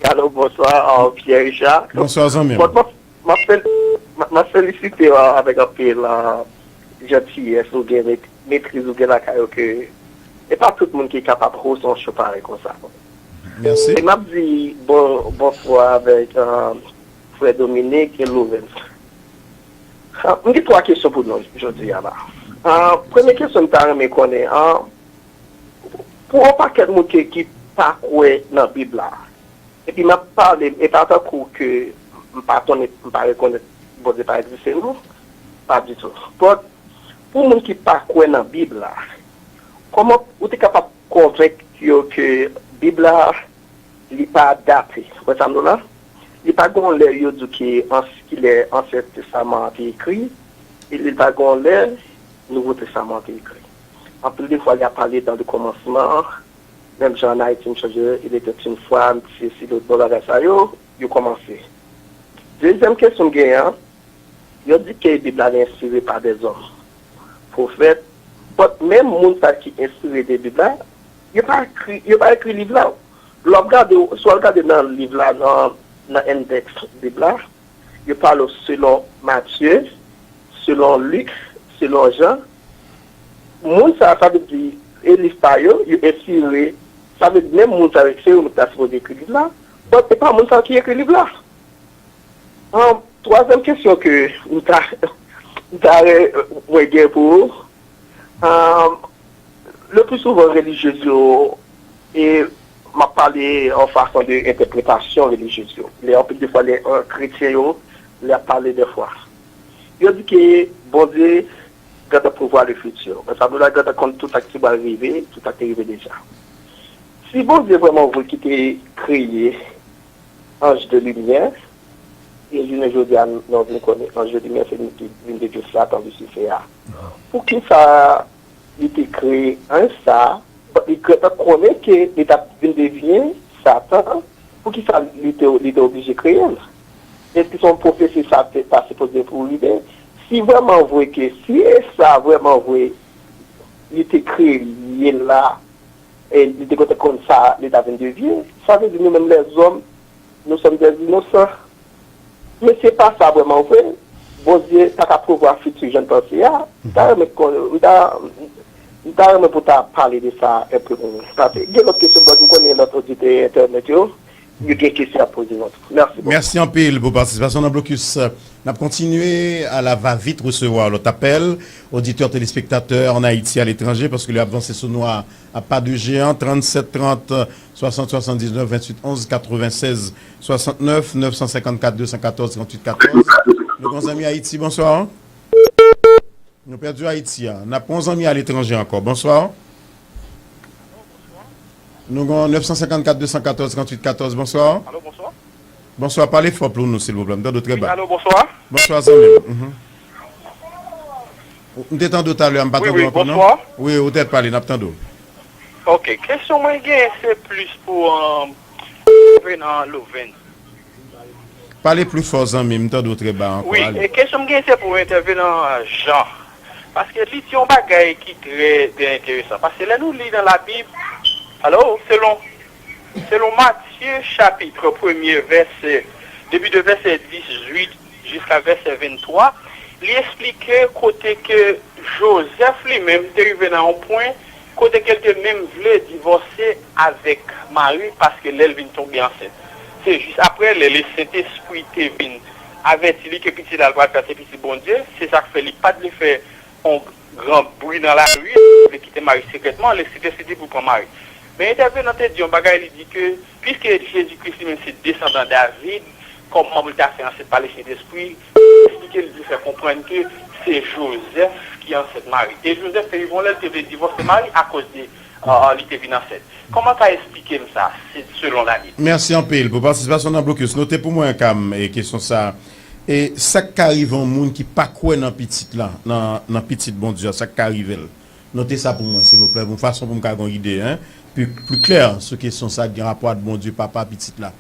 Alo, bonswa, uh, Pierre Richard. Bonswa, zanmi m. Bon, bon, m ap fel-, m ap, m ap felisite w avèk anpil, uh, jantiyès ou gen, met-, metriz ou gen lakay ou ke e pa tout moun ki kapab host yon show parèy konsa. Mèsi. E m ap di bon, bonswa avèk, uh, frè Dominique e Louvens. Ah, m gen twa kesyon pou nou jodi a la. Ah, premye kesyon m ta renmen konnen, ah, pou yon pakèt moun ki, ki pa kwè nan Bib la, epi m ap pale, e pa tankou ke m pa konnen, m pa rekonèt Bondye pa egziste, non, pa ditou. But, pou moun ki pa kwè nan Bib la, kòman ou te kapab konvenk yo ke Bib la, li pa date? Ou konprann sa m di w la? Li pa gen yon lè yo di w ke ans-, ki lè Ansyen Testaman an te ekri, e li pa gen yon lè Nouvo Testaman an te ekri. Anpil de fwa, y a pale dans le commencement, menm jan an Ayiti, m sonje, il était une fois, sesi, lòt bò, bagay sa yo, yo kòmanse. Dezyèm kesyon m genyen an, yo di ke Bib la li enspire pa dèzòm, pwofèt, but menm moun sa ki enspire de Bib la, yo pa ekri, yo pa ekri liv la. Lè w ap gade, si w al gade nan liv la, nan, nan endèks Bib la, yo pale w selon Matye, selon Lik, selon Jan. Moun sa, sa vle di, e liv pa yo, yo enspire, sa vle di menm moun sa yo, se yo menm ki ta sipoze ekri liv la, but se pa moun sa yo ki ekri liv la. Ahn, twazyèm kesyon ke m ta, m ta re-, mwen gen pou ou, ahn, le pli souvan relijyez yo, e m ap pale an fason de entèpretasyon relijyez yo. Lè anpil de fwa, lè, ahn, kretyen yo, lè y ap pale de fwa, yo di ke Bondye gentan prevwa le futur. Men sa vle di gentan konn tout sa ki pral rive, tout sa ki te rive deja. Si Bondye vrèman vre ki te kreye anj de limyè, E jounen jodi a, nou vin konnen anj de limyè se li ki vin detwi Satan, Lisifè a. Poukisa li te kreye anj sa a? Li gentan konnen ke li t ap vin devyen Satan. Poukisa li te, li te oblije kreye l? Èske se yon pwofesi sa te, ta sipoze pou rive? Si vrèman vre ke, si e sa vrèman vre, li te kreye l la, e li te gentan konn sa li ta vin devyen, sa vle di nou menm lèzòm, nous sommes des innocents. Men se pa sa vrèman vre. Bondye pa ka prevwa fiti jan n panse a. M ta renmen kon, m ta, m ta renmen pou ta pale de sa enpe pou mwen. Paske gen lòt kesyon, but m konnen lòt oditè entènèt yo, yo gen kesyon ap poze nou tou. Mèsi bokou. Mèsi anpil pou patisipasyon nan blokis. N ap kontinye à la va vite resevwa lòt apèl. Oditè, telespektatè an Ayiti, aletranje, paske lè ap vanse sou nou a, a pa de jeyan, trannset trant, swasant swasanndiznèf, venntuit onz, katrevennsèz swasantnèf, nèf san senkannkat, de san katòz, tranntuit katòz. Nou gon zanmi Ayiti, bonswa. Nou pèdi Ayiti a. N ap pran zanmi aletranje ankò. Bonswa. Nou gon nèf san senkannkat, de san katòz, tranntuit katòz. Bonswa. Alo, bonswa. Bonswa, pale fò pou nou, silvouplè. M tande w trè ba. Wi, alo, bonswa. Bonswa, zanmi m. Mhm. M te tande w talè a, m pa tande w ankò, non? Wi, wi, bonswa. Wi, ou tèt pale, n ap tande w. Ok, kesyon mwen gen, se plis pou, um, Renan Loven. Pale pli fò, zanmi m, m tande w trè ba ankò. Wi, ale. E kesyon m gen, se pou entèvenan Jean. Paske li di yon bagay ki trè, trè enteresan. Paske lè nou li nan Labib, alo, selon, selon Matye chapit premye, vèsè, depi de vèsè dizuit jiska vèsè venntwa, li esplike kote ke Jozèf li menm te rive nan yon pwen kote ke l te menm vle divòse avèk Mari, paske lè l vin tonbe ansent, se jis aprè lè Lesentespri te vin avèti li ke pitit la l pral fè a se pitit Bondye, se sa k fè li pa t vle fè yon gran bri nan lari, li vle kite Mari sekrètman, Lesentespri te pou pran Mari. Men entèvenan te di yon bagay, li di ke, piske Jezi Kris li menm se desandan David, kòman pou l ta fè ansent pa Lesentespri? Li esplike, li vle fè konprann ke se Jozèf ki ansent Mari. E Jozèf te rive yon lè, li te vle divòse Mari akoz de, euh, li te vin ansent. Kòman w ka esplike m sa, se selon Labib? Mèsi anpil pou patisipasyon nan blokis. Note pou mwen, Kam, e kesyon sa a. E sa k ka rive yon moun ki pa kwè nan pitit la, nan, nan pitit Bondye a, sa k ka rive l? Note sa pou mwen, silvouplè, yon fason pou m ka gen yon ide, en, pli, pli klè sou kesyon sa ki gen rapò ak Bondye, Papa, Pitit la.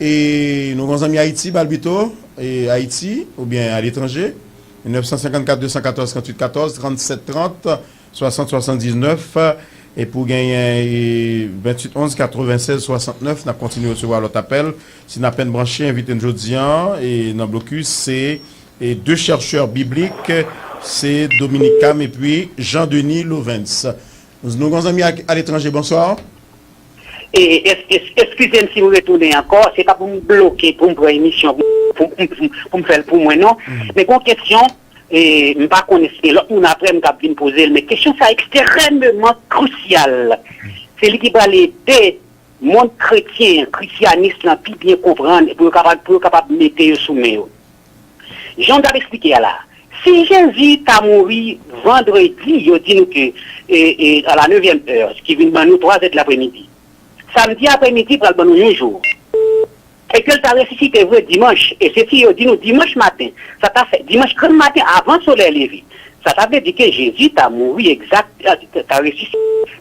E nou gen zanmi Ayiti, Balbito, e Ayiti, oubyen aletranje, nèf san senkannkat, de san katòz, tranntuit katòz, trannsèt trant, swasant swasanndiznèf, epi w genyen, e, venntuit onz, katrevennsèz swasantnèf. N ap kontinye resevwa lòt apèl. Si n apèn branche, envite n jodi a, e, nan blokis, se, e, de chèchè biblik, se Dominique Cam epi Jean Denis Lovens. Nou gen zanmi aletranje, bonswa. E, es-, es-, eskize m si m retounen ankò, se pa pou m bloke, pou m pran emisyon, pou, pou, pou, pou m fè l pou mwen, non. Mhm. Men gon kesyon, e, m pa konnen si gen lòt moun apre m k ap vin poze l, men kesyon sa ekstrèmeman krisyal. Se li ki pral ede mond kretyen, krisyanis lan pi byen konprann, pou yo kapab, pou yo kapab mete yo sou men yo. Jan w t ap esplike a la, si Jezi ta mouri vandredi, yo di nou ke, e, e, à la neuvième heure, ki vin ban nou twa zè de lapremidi, samdi apremidi pral ban nou yon jou, e ke l ta resisite vre dimanch, e se si yo di nou dimanch maten, sa ta fè dimanch grann maten avan solèy leve, sa ta vle di ke Jezi ta mouri egzak, ta, ta resisite,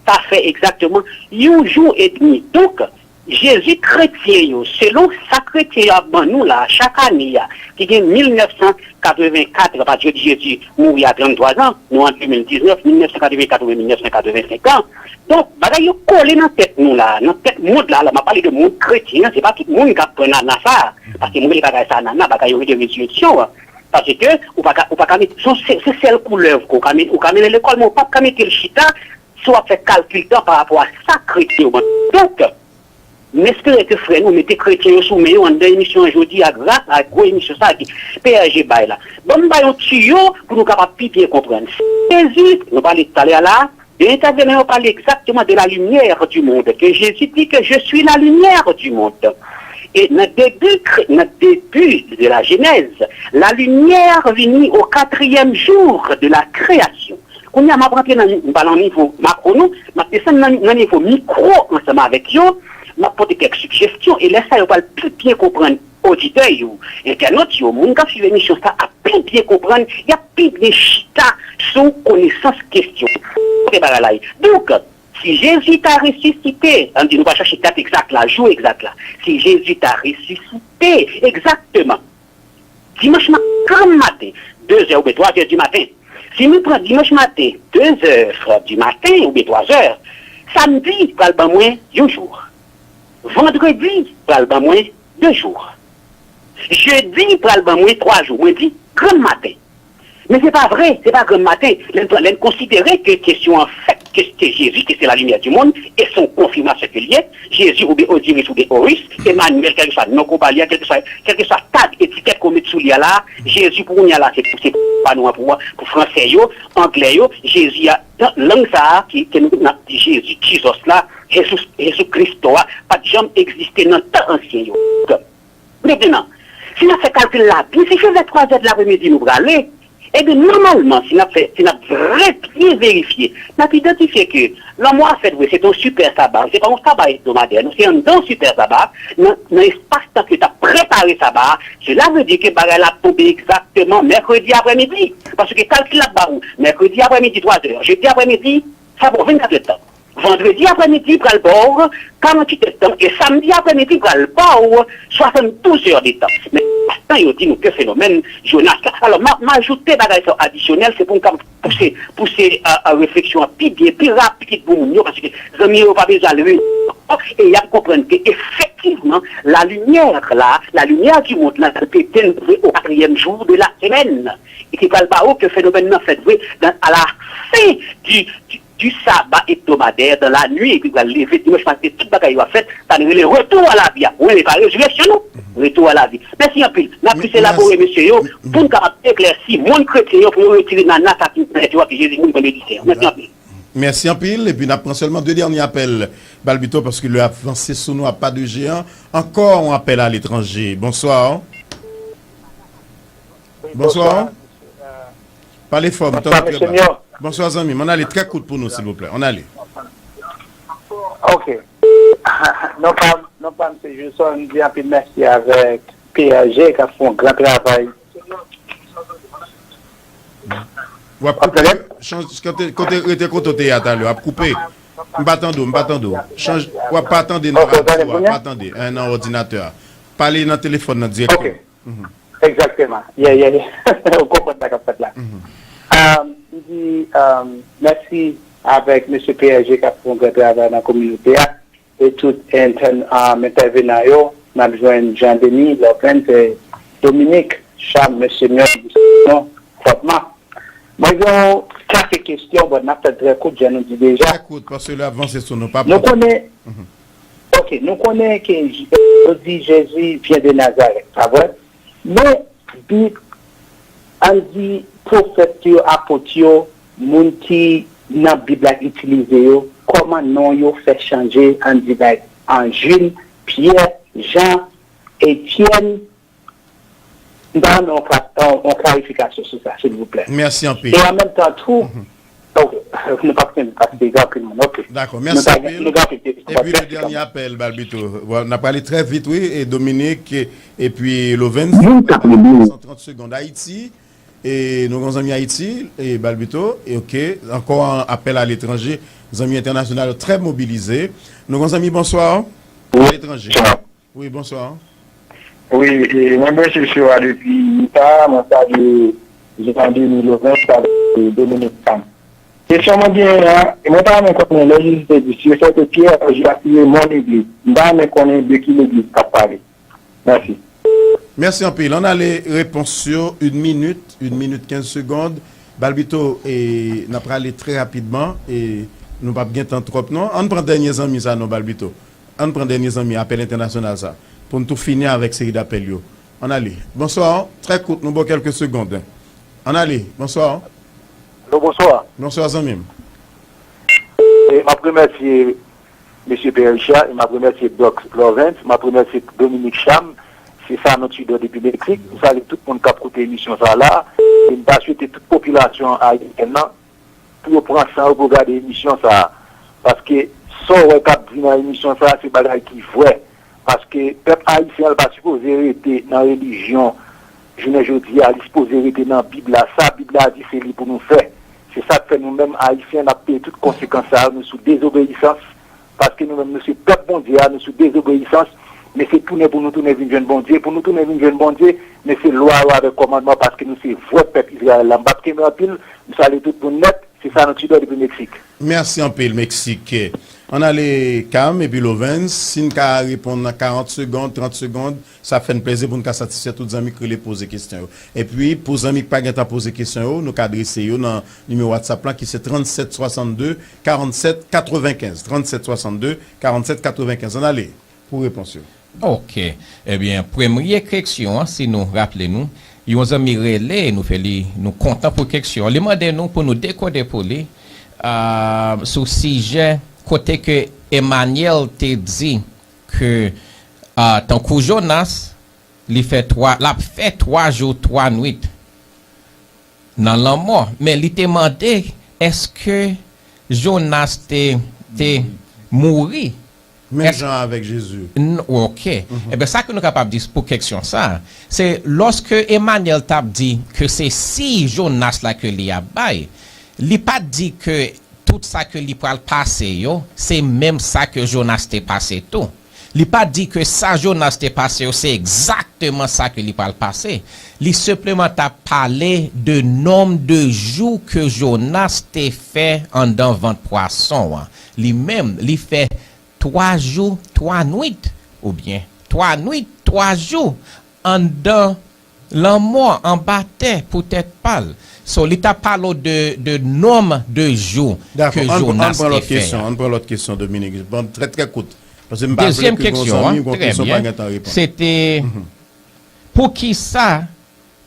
ta fè egzakteman yon jou edmi. Donk, Jezi kretyen yo, selon sa kretyen yo ap ban nou la, chak ane a, ki gen mil nèf san katrevenkat, paske yo di Jezi mouri a tranntwa zan, nou an de mil diznèf, mil nèf san katrevenkat oubyen mil nèf san katrevensenk an. Donk, bagay yo kole nan tèt nou la, nan tèt mond la, la, m ap pale de mond kretyen an, se pa tout moun k ap pran nana sa, paske mwen rele bagay sa nana, bagay yo rele rezireksyon an. Paske ou pa ka, ou pa ka met, se, se, se sèl koulèv ke ou ka met, ou ka mennen lekòl, men ou p ap ka mete l chita, si w ap fè kalkil tan pa rapò a sa kretyen yo ban. Donk, m espere ke frè nou mete kretyen yo sou men yo anndan emisyon an jodi a, gras a gwo emisyon sa a ke P R G bay la. Ban m bay yon tiyo pou nou kapab pi byen konprann. Jezi, nou pale talè a la, de entèvenan yo pale egzakteman de la lumière du monde, ke Jezi di ke je suis la lumière du monde. E nan debi, nan debi de la Jenèz, la lumière vini au quatrième jour de la création. Kounye a, m ap rantre nan, m pa nan nivo makwo, non, m ap desann nan, nan nivo mikwo ansanm avèk yo, m ap pote kèk sijesyon, e lè sa yo pral pi byen konprann oditè yo, entènot yo, moun k ap swiv emisyon sa ap pi byen konprann, y ap pi byen chita sou konesans kesyon. Kote bagay la ye. Donk, si Jezi ta resisite, ann di nou pa chache dat egzak la, jou egzak la, si Jezi ta resisite egzakteman dimanch maten, granm maten, de zè oubyen twa zè di maten, si nou pran dimanch maten, de zè di maten oubyen twa zè, samdi pral ban mwen yon jou. Vandredi pral ban mwen de jou. Jedi pral ban mwen twa jou. Mwen di granm maten. Men se pa vre, se pa granm maten. Lè n pran, lè n konsidere ke kesyon an fèt, ke se Jezi ki se la limyè di monn, e se yon konfimasyon ke l ye, Jezi oubyen Oziris oubyen Oris, Emanyèl, kèlkeswa non k ou ba li a, kèlkeswa, kèlkeswa tag, etikèt ke w met sou li a la, Jezi pou kounye a la, se, se pa nou an pou, pou fransè yo, anglè yo, Jezi a, nan lang sa a, ki, ke nou, n ap di Jezi, Jizòs la, Jesus, Jesu Cristo a, pa t janm egziste nan tan ansyen yo. Mentenan, si n ap fè kalkil la byen, si se vè twa zè de lapremidi nou prale, ebyen, nòmalman, si n ap fè, si n ap vre byen verifye, n ap idantifye ke lanmò a fèt vre, se te yon sipè saba, se pa yon saba ebdomadè, non, se anndan yon sipè saba, nan, nan espas tan ke yo t ap prepare saba a, sela vle di ke bagay la ap tonbe egzakteman mèkredi aprèmidi, paske kalkil la ap ba ou mèkredi aprèmidi twa zè, jedi aprèmidi, sa ba w vennkat èdtan. Vandredi aprèmidi pral ba w karanntuit èdtan e samdi aprèmidi pral ba w swasanndouz è de tan. Men, tan yo di nou ke fenomèn Jonas la. Alò, m a, m ajoute bagay sa adisyonèl, se pou m kapab pouse, pouse a, a refleksyon an pi byen, pi rapid pou moun yo, paske zanmi yo pa bezwen al rele. E y ap konprann ke efektivman, la lumière la, la lumière du monde la, te éteindre au quatrième jour de la semaine. E ki pral ba w ke fenomèn nan fèt vre, dan, à la fin du, du, du sabbat hebdomadaire, dans la nuit, epi pral leve dimanch maten, tout bagay yo ap fèt, sa n rele retour à la vie a. Wi, men pa rezireksyon, non. Retour à la vie. Mèsi anpil. N ap plis elabore, mesye yo, pou n kapab eklèsi monn kretyen yo, pou yo retire nana sa ki nan tèt yo a, ke Jezi mouri pou yo di Senyè. Mèsi anpil. Mèsi anpil. Epi n ap pran sèlman de dènye apèl, Balbito, paske lè ap vanse sou nou a pa de jeyan. Ankò yon apèl aletranje. Bonswa. Bonswa. Pale fò, m tande w trè ba. Bonswa, zanmi m. Ann ale trè kout pou nou, silvouplè. Ann ale. Ok. Non pa, non pa, mesye Gilson, m di anpil mèsi avèk P R G k ap fè yon gran travay. W ap koupe. Chanj, kote, kote, rete kote w te ye a talè. W ap koupe. M pa tande w, m pa tande w. Chanj, w ap pa tande nan radyo a, pa tande, eh, nan òdinatè a. Pale nan telefòn nan dirèkteman. Egzakteman. Yeah, yeah, yeah. Ou konprann sa k ap fèt la. Um, m di, um, mèsi avèk mesye P R G k ap fè yon gran travay nan kominote a. E tout entèn-, um, entèvenan yo, n ap jwenn Jean Denis, Lòvens, e Dominique, Cham, mesye Mion, Distino, Fòtman. Mwen gen yon kèk kesyon, bon, n ap fè trè kout, jan nou di deja. Trè kout, paske lè ap vanse sou nou, pa pwoblèm. Nou konnen, ok, nou konnen ke J-, yo di Jezi vyen de Nazarèt, pa vre? Men, Bib, ann di, pwofèt yo, apot yo, moun ki nan Bib la itilize yo, kòman non yo fè chanje, ann di, bay, an Jil, Pyè, Jan, Etyèn, m ta renmen yon kla-, yon, yon klarifikasyon sou sa, silvouplè. Mèsi anpil. E an menm tan tou, ok, nou p ap kenbe paske gen anpil moun, ok. Dakò, mèsi anpil. Nou gen anpil kesyon. Epi le dènye apèl, Balbito. Bon, n ap prale trè vit, wi, e Dominique, e, epi Lovens, nou prepare nou san trant segonn. Ayiti, e nou gen zanmi Ayiti, e Balbito, e ok, ankò yon apèl aletranje, zanmi entènasyonal yo trè mobilize. Nou gen zanmi, bonswa, aletranje. Wi, bonswa. Wi, e, mwen branche sou a depi Utah, mwen salye Jean Denis Lovens avèk Dominique Sam. Kesyon mwen genyen an, mwen ta renmen konnen lè Jezi te di, si yo sète Pyè, je bâtirai mon église. M ta renmen konnen de ki legliz k ap pale. Mèsi. Mèsi anpil. Ann ale repons yo, yon minit, yon minit kenz segonn. Balbito, e, n ap prale trè rapidman, e nou p ap gen tan twòp non. Ann pran dènye zanmi sa non, Balbito. Ann pran dènye zanmi apèl entènasyonal sa, pou n tou fini avèk seri d apèl yo. Ann ale. Bonswa, trè kout, nou ba w kèlke segonn. Ann ale. Bonswa. Alo, bonswa. Bonswa, zanmi m. E, m ap remèsye mesye P R G a, e m ap remèsye Doc Lovens, m ap remèsye Dominique Cham, se Sanon Tudor depi Meksik. M salye tout moun k ap koute emisyon sa la, e m ta swete tout popilasyon ayisyèn nan, pou yo pran san yo pou yo gade emisyon sa a. Paske sa w wè k ap di nan emisyon sa a, se bagay ki vrè. Paske pèp ayisyen an pa sipoze rete nan relijyon jounen jodi a, li sipoze rete nan Bib la. Sa Bib la di, se li pou nou fè. Se sa k fè nou menm Ayisyen, n ap peye tout konsekans sa yo, nou sou dezobeyisans. Paske nou menm, nou se pèp Bondye a, nou sou dezobeyisans. Men se tounen pou nou tounen vin jwenn Bondye. Pou nou tounen vin jwenn Bondye, men se lwa yo avèk kòmandman, paske nou se vrè pèp Izrayèl la. M p ap kenbe anpil, m salye tout moun nèt. Se Sanon Tudor depi Meksik. Mèsi anpil, Meksik. Ann ale Cam epi Lovens. Si n ka reponn nan karant segonn, trant segonn, sa ap fè n plezi pou n ka satisfè tout zanmi k rele poze kesyon yo. Epi, pou zanmi k pa gentan poze kesyon yo, nou ka adrese yo nan nimewo WhatsApp la ki se trannsèt swasannde, karannsèt, katrevenkenz. Trannsèt swasannde, karannsèt, katrevenkenz. Ann ale pou repons yo. Ok. Ebyen, premye keksyon an, si nou raple nou, yon zanmi rele, nou fè li, nou kontan pou keksyon an. Li mande nou pou nou dekode pou li, ah, sou sijè kote ke Emmanuel te di ke, ah, tankou Jonas, li fè twa, l ap fè twa jou, twa nwit nan lanmò. Men li te mande, èske Jonas te, te mouri? Menm jan avèk Jezi. N-, ok. Ebyen, sa ke nou kapab di pou keksyon sa, se lòske Emmanuel t ap di ke se siy Jonas la ke li ap bay, li pa t di ke tout sa ke li pral pase yo, se menm sa ke Jonas te pase tou. Li pa t di ke sa Jonas te pase yo, se egzakteman sa ke li pral pase. Li senpleman t ap pale de nonb de jou ke Jonas te fè anndan vant pwason an. Li menm, li fè twa jou, twa nwit, oubyen twa nwit, twa jou, anndan lanmò, anba tè, poutèt pa l. So, li t ap pale w de, de nonb de jou ke Jonas te fè a. Dakò, ann pran lòt kesyon, ann pran lòt kesyon, Dominique. Bon, trè, trè kout. Paske m pa vle ke gen yon zanmi, gon kesyon pa gentan reponn. Dezyèm kesyon an, trè byen, se te, poukisa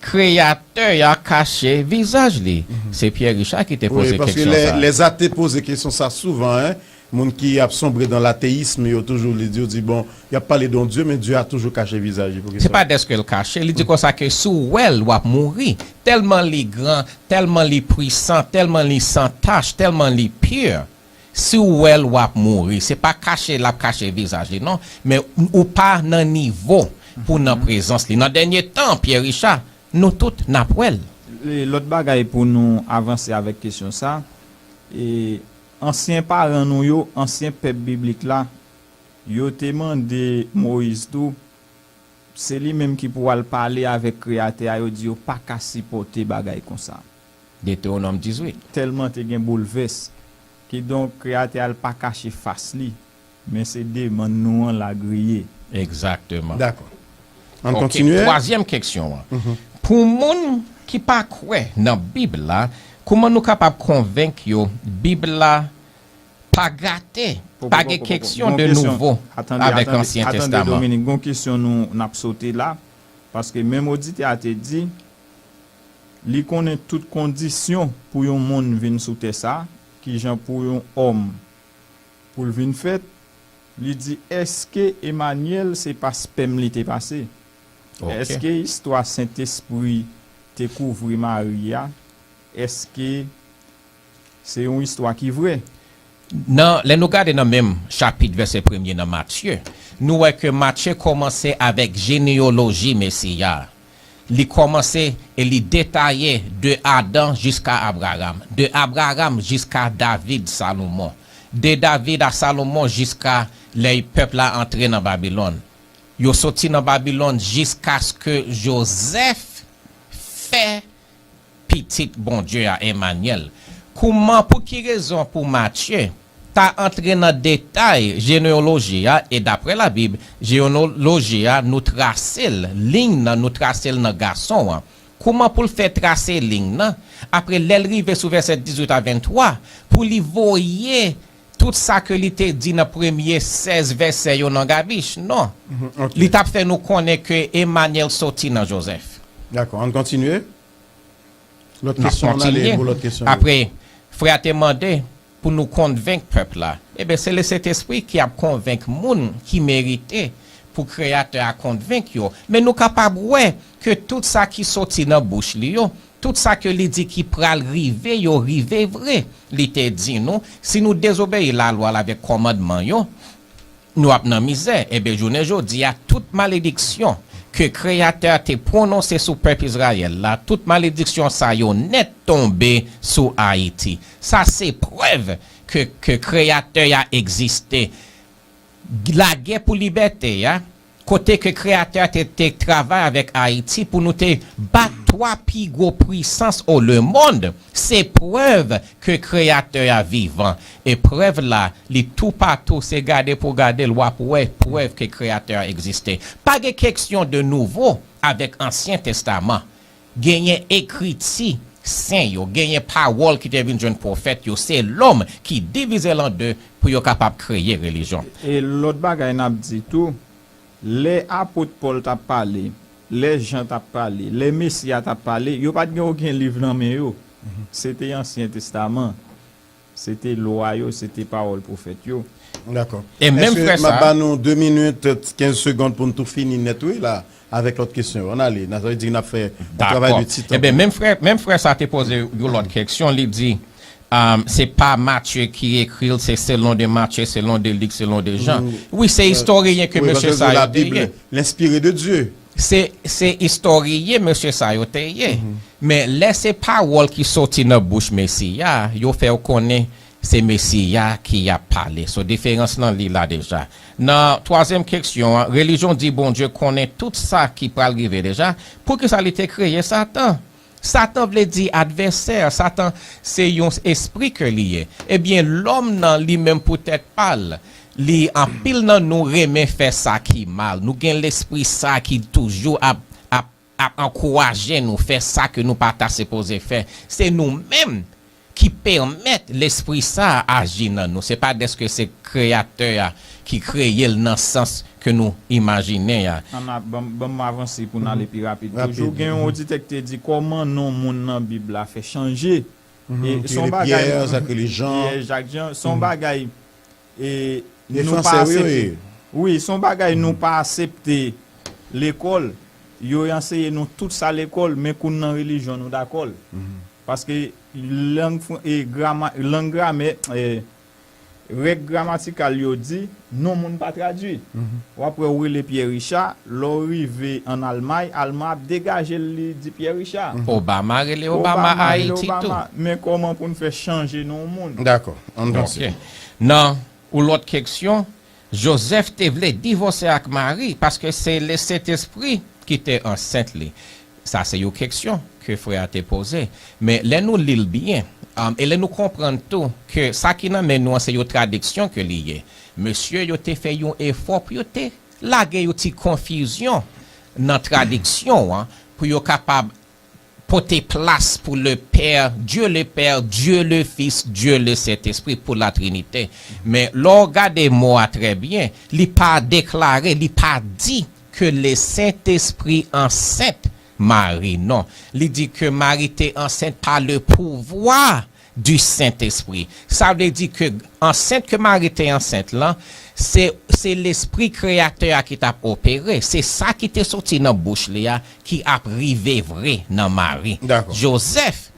Kreyatè a kache vizaj li? Se Pierre Richard ki te poze keksyon sa. Wi, paske lè, lè Zate poze kesyon sa souvan, en, moun ki ap sonbre dan lateyism, yo toujou li di, yo di, bon, y ap pale de yon Dye, men Dye a toujou kache vizaj li. Poukisa? Se pa dèske l kache, li di konsa ke si w wè l, w ap mouri. Tèlman li gran, tèlman li pwisan, tèlman li san tach, tèlman li pure. Si w wè l, w ap mouri. Se pa kache l ap kache vizaj li, non. Men ou pa nan nivo pou nan prezans li. Nan dènye tan, Pierre Richard, nou tout n ap wè l. E lòt bagay pou nou avanse avèk kesyon sa, e ansyen paran nou yo, ansyen pèp biblik la, yo te mande Moyiz tou, se li menm ki pou al pale avèk Kreyatè a, yo di yo pa ka sipòte bagay konsa. Detewonòm dizuit. Tèlman te gen boulvès. Kidonk, Kreyatè a l pa kache fas li, men se demann nou an l agriye. Egzakteman. Dakò. Ann kontinye. Ok, twazyèm keksyon an. Pou moun ki pa kwè nan Bib la, kòman nou kapab konvenk yo Bib la pa gate, pa gen keksyon de nouvo avèk Ansyen Testaman? Dominique, gon kesyon nou, n ap sote la, paske menm oditè a te di, li konnen tout kondisyon pou yon moun vin sou tè sa, kijan pou yon òm pou l vin fèt, li di, èske Emanyèl se pa spèm li te pase? Ok. Èske istwa Sentespri te kouvri Mari a? Èske se yon istwa ki vrè? Nan, lè nou gade nan menm chapit vèsè premye nan Matye, nou wè ke Matye kòmanse avèk jeneyoloji Mesi a. Li kòmanse e li detaye de Adan jiska Abraram, de Abraram jiska David, Salomon, de David a Salomon jiska lè pèp la antre nan Babilòn. Yo soti nan Babilòn jiskaske Jozèf fè pitit Bondye a, Emanyèl. Kòman, pou ki rezon pou Matye ta antre nan detay jeneyoloji a, e daprè Labib, jeneyoloji a, nou trase l, liy nan, nou trase l nan gason an. Kòman pou l fè trase liy nan? Apre, lè l rive sou vèsè dizuit a venntwa, pou li voye tout sa ke li te di nan premye sèz vèsè yo nan gabich? Non. Mhm, ok. Li t ap fè nou konnen ke Emanyèl soti nan Jozèf. Dakò, ann kontinye. Lòt kesyon, ann ale pou lòt kesyon. Apre, frè a te mande pou nou konvenk pèp la. Ebyen, se Lesentespri ki ap konvenk moun ki merite pou Kreyatè a konvenk yo. Men nou kapab wè ke tout sa ki soti nan bouch li yo, tout sa ke li di ki pral rive yo, rive vre. Li te di nou, si nou dezobeyi lalwa l avèk kòmandman yo, Nou ap nan mizè. Ebyen, jounen jodi a, tout malediksyon ke Kreyatè a te pwononse sou pèp Izrayèl la, tout malediksyon sa yo nèt tonbe sou Ayiti. Sa se prèv ke, ke Kreyatè a egziste. Lagè pou libète a, kote ke Kreyatè a te, te travay avèk Ayiti pou nou te bat twa pi gwo pwisans o lemonn, se prèv ke Kreyatè a vivan. E prèv la, li toupatou, se gade pou gade l, w ap wè prèv ke Kreyatè a egziste. Pa gen keksyon de nouvo avèk Ansyen Testaman. Genyen ekriti sen yo, genyen pawòl ki te vin jwenn pwofèt yo, se lòm ki divize l an de pou yo kapab kreye relijyon. E lòt bagay n ap di tou, lè apot Pòl t ap pale, lè Jan t ap pale, lè Mesi a t ap pale, yo pa t gen okenn liv nan men yo. Se te Ansyen Testaman. Se te lwa yo, se te pawòl pwofèt yo. Dakò. E menm frè sa. M ap ba nou de minit, kenz segonn pou n tou fini nèt, wi, la, avèk lòt kesyon yo. Ann ale, sa vle di n ap fè yon travay de titan. Ebyen, menm frè, menm frè sa te poze yon lòt keksyon, li di, um, se pa Matye ki ekri l, se selon de Matye, selon de Lik, selon de Jan. Wi, se istoryen ke mesye sa yo te ye. L'inspiré de Dieu. Se, se istoryen mesye sa yo te ye. Men lè se pawòl ki soti nan bouch Mesi a, yo fè w konnen se Mesi a ki ap pale. So, diferans lan li la deja. Nan twazyèm keksyon an, relijyon di Bondye konnen tout sa ki pral rive deja. Poukisa li te kreye Satan? Satan vle di advèsè. Satan se yon espri ke li ye. Ebyen, lòm nan li menm pou tèt pa l, li anpil nan nou renmen fè sa ki mal. Nou gen lespri sa ki toujou ap, ap, ap ankouraje nou fè sa ke nou pa ta sipoze fè. Se nou menm ki pèmèt lespri sa a aji nan nou. Se pa dèske se Kreyatè a ki kreye l nan sans ke nou imajine a. Ann a, ban, ban m avanse pou n ale pi rapid. Toujou gen yon oditè ki te di, kòman non moun nan Bib la fè chanje? E se yon bagay, Pyè, Zak, Jan. Pyè, Jak, Jan, se yon bagay, e, nou pa aksepte. Wi, se yon bagay nou pa aksepte lekòl. Yo anseye nou tout sa lekòl, men kou n nan relijyon, nou dakò l. Paske lang fran-, e, grama-, lang gramè, e, règ gramatikal yo di, non moun pa tradui. W ap wè w rele Pyè Richa, lè w rive ann Almay, Alman ap degaje l, li di Pyè Richa. Obama rele Obama Ayiti tou. Men kòman pou n fè chanje non moun? Dakò, ann avanse. Ok. Nan yon lòt keksyon, Jozèf te vle divòse ak Mari paske se le Sentespri ki te ansent li. Sa se yon keksyon ke frè a te poze. Men lè nou li l byen, um, e lè nou konprann tou ke sa ki nan men nou an se yon tradiksyon ke li ye. Mesye yo te fè yon efò pou yo te lage yon ti konfizyon nan tradiksyon an pou yo kapab pote plas pou le Père, Dieu le Père, Dieu le Fils, Dieu le Saint-Esprit pou la Trinité. Men lè w gade mo a trè byen, li pa deklare, li pa di ke le Sentespri ansent Mari, non. Li di ke Mari te ansent pa le pouvwa du Saint-Esprit. Sa vle di ke ansent ke Mari te ansent lan, se, se Lespri Kreyatè a ki t ap opere. Se sa ki te soti nan bouch li a ki ap rive vre nan Mari. Dakò. Jozèf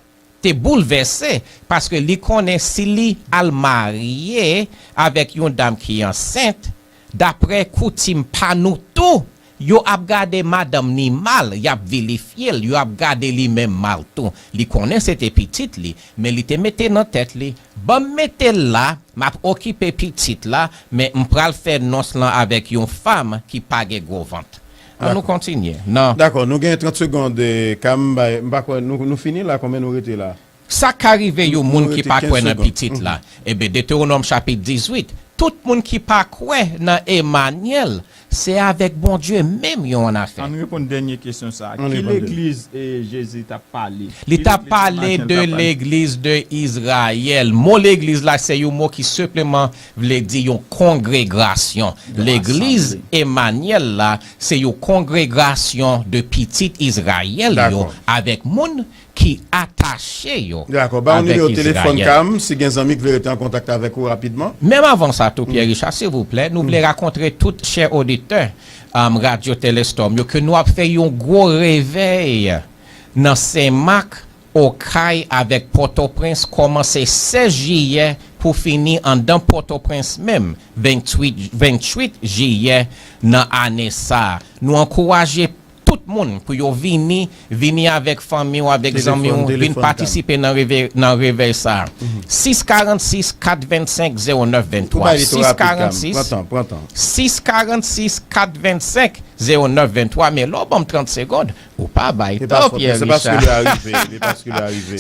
te boulvèse paske li konnen si li al marye avèk yon dam ki ansent, daprè koutim pa nou tou, yo ap gade madanm ni mal, y ap vilifye l, yo ap gade li menm mal tou. Li konnen se te pitit li, men li te mete nan tèt li, ban m mete l la, m ap okipe pitit la, men m pral fè nons lan avèk yon fanm ki pa gen gwo vant. An nou kontinye. Non. Dakò, nou gen trant segonn, eh, Cam, bay, m pa kwè, nou, nou fini la, konbyen nou rete la? Sa ka rive yon moun ki pa kwè nan pitit la. Ebyen, Detewonòm chapit dizuit, tout moun ki pa kwè nan Emanyèl, se avèk Bondye menm yo annafè. Ann reponn dènye kesyon sa a. Ki legliz, eh, Jezi t ap pale? Li t ap pale de legliz de Izrayèl. Mo legliz la, se yon mo ki senpleman vle di yon kongregasyon. Legliz Emanyèl la, se yon kongregasyon de pitit Izrayèl yo avèk moun ki atache yo avèk Izrayèl. Dakò, ba yon nimewo telefòn, Cam, si gen zanmi ki vle rete an kontak avèk ou rapidman. Menm avan sa tou, Pierre Richard, silvouplè, nou vle rakontre tout chè oditè, um, Radyo Telestorm yo, ke nou ap fè yon gwo revèy nan Senmak, Okay avèk Pòtoprens kòmanse sèz jiyè pou fini anndan Pòtoprens menm, venntuit, venntuit jiyè nan ane sa a. Nou ankouraje tout moun pou yo vini, vini avèk fanmi w, avèk zanmi w, vin patisipe nan revèy, nan revèy sa a. Sis karannsis kat vennsenk zewo nèf venntwa. Sis karannsis, sis karannsis kat vennsenk zewo nèf venntwa. Men lè w ban m trant segonn, ou pa bay tan, Pierre Richard.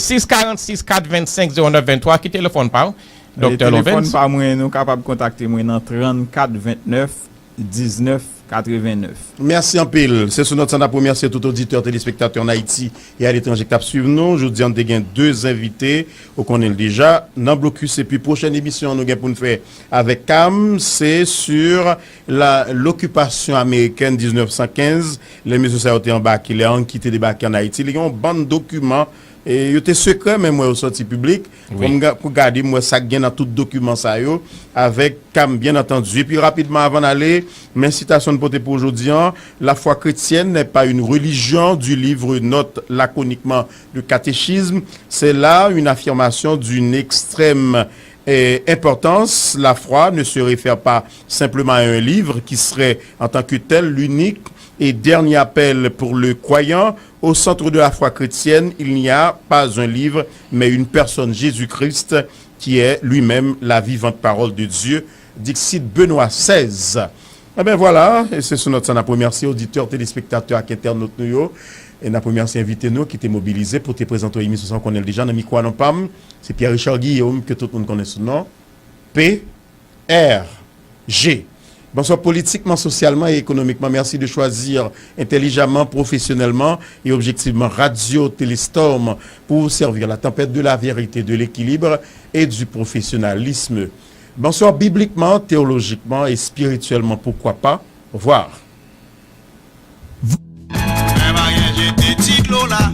Sis karannsis kat vennsenk zewo nèf venntwa, ki telefòn pa w? Doktè Lovens. Telefòn pa mwen, nou kapab kontakte mwen nan trannkat vennèf diznèf katrevennèf. Mèsi anpil. Se sou nòt sa n ap remèsye tout oditè, telespektatè an Ayiti e aletranje k t ap swiv nou. Jodi a, n te gen de envite, ou konnen l deja, nan blokis. Epi pwochèn emisyon an nou gen pou n fè avèk Cam, se sur la, l'occupation américaine diznèf san kenz, lè mesye sa yo te anbake, lè Yankee te debake an Ayiti. Li gen yon bann dokiman, e yo te sekrè, men m wè yo sòti piblik. Pou m ga-, pou gade, m wè sa k gen nan tout dokiman sa yo, avèk Cam, byen antandi. Epi rapidman, avan n ale, men sitasyon n pote pou jodi an, La foi chrétienne n'est pas une religion, du livre Notes laconiquement du catéchisme. C'est là une affirmation d'une extrême, euh, importance. La foi ne se réfère pas simplement à un livre qui serait en tant que tel l'unique et dernier appel pour le croyant. Au centre de la foi chrétienne, il n'y a pas un livre, mais une personne, Jésus-Christ, qui est lui-même la vivante parole de Dieu. Dixit Benoît seize. Eben vwala, e se sou nòt sa n ap remèsye oditè, telespektatè ak entènot nou yo. E n ap remèsye envite nou ki te mobilize pou te prezante emisyon sa, w konnen l deja nan mikwo a, non pa m, se Pierre Richard Guillaume, ke tout moun konnen sou non P R G. Bonswa. Politiquement, socialement et économiquement, merci de choisir intelligemment, professionnellement et objectivement Radio Téléstorm pour vous servir la tempête de la vérité, de l'équilibre et du professionnalisme. Bonswa. Bibliquement, théologiquement et spirituellement, pourquoi pas? Au revoir. Mwen pa gen jete ti dlo la.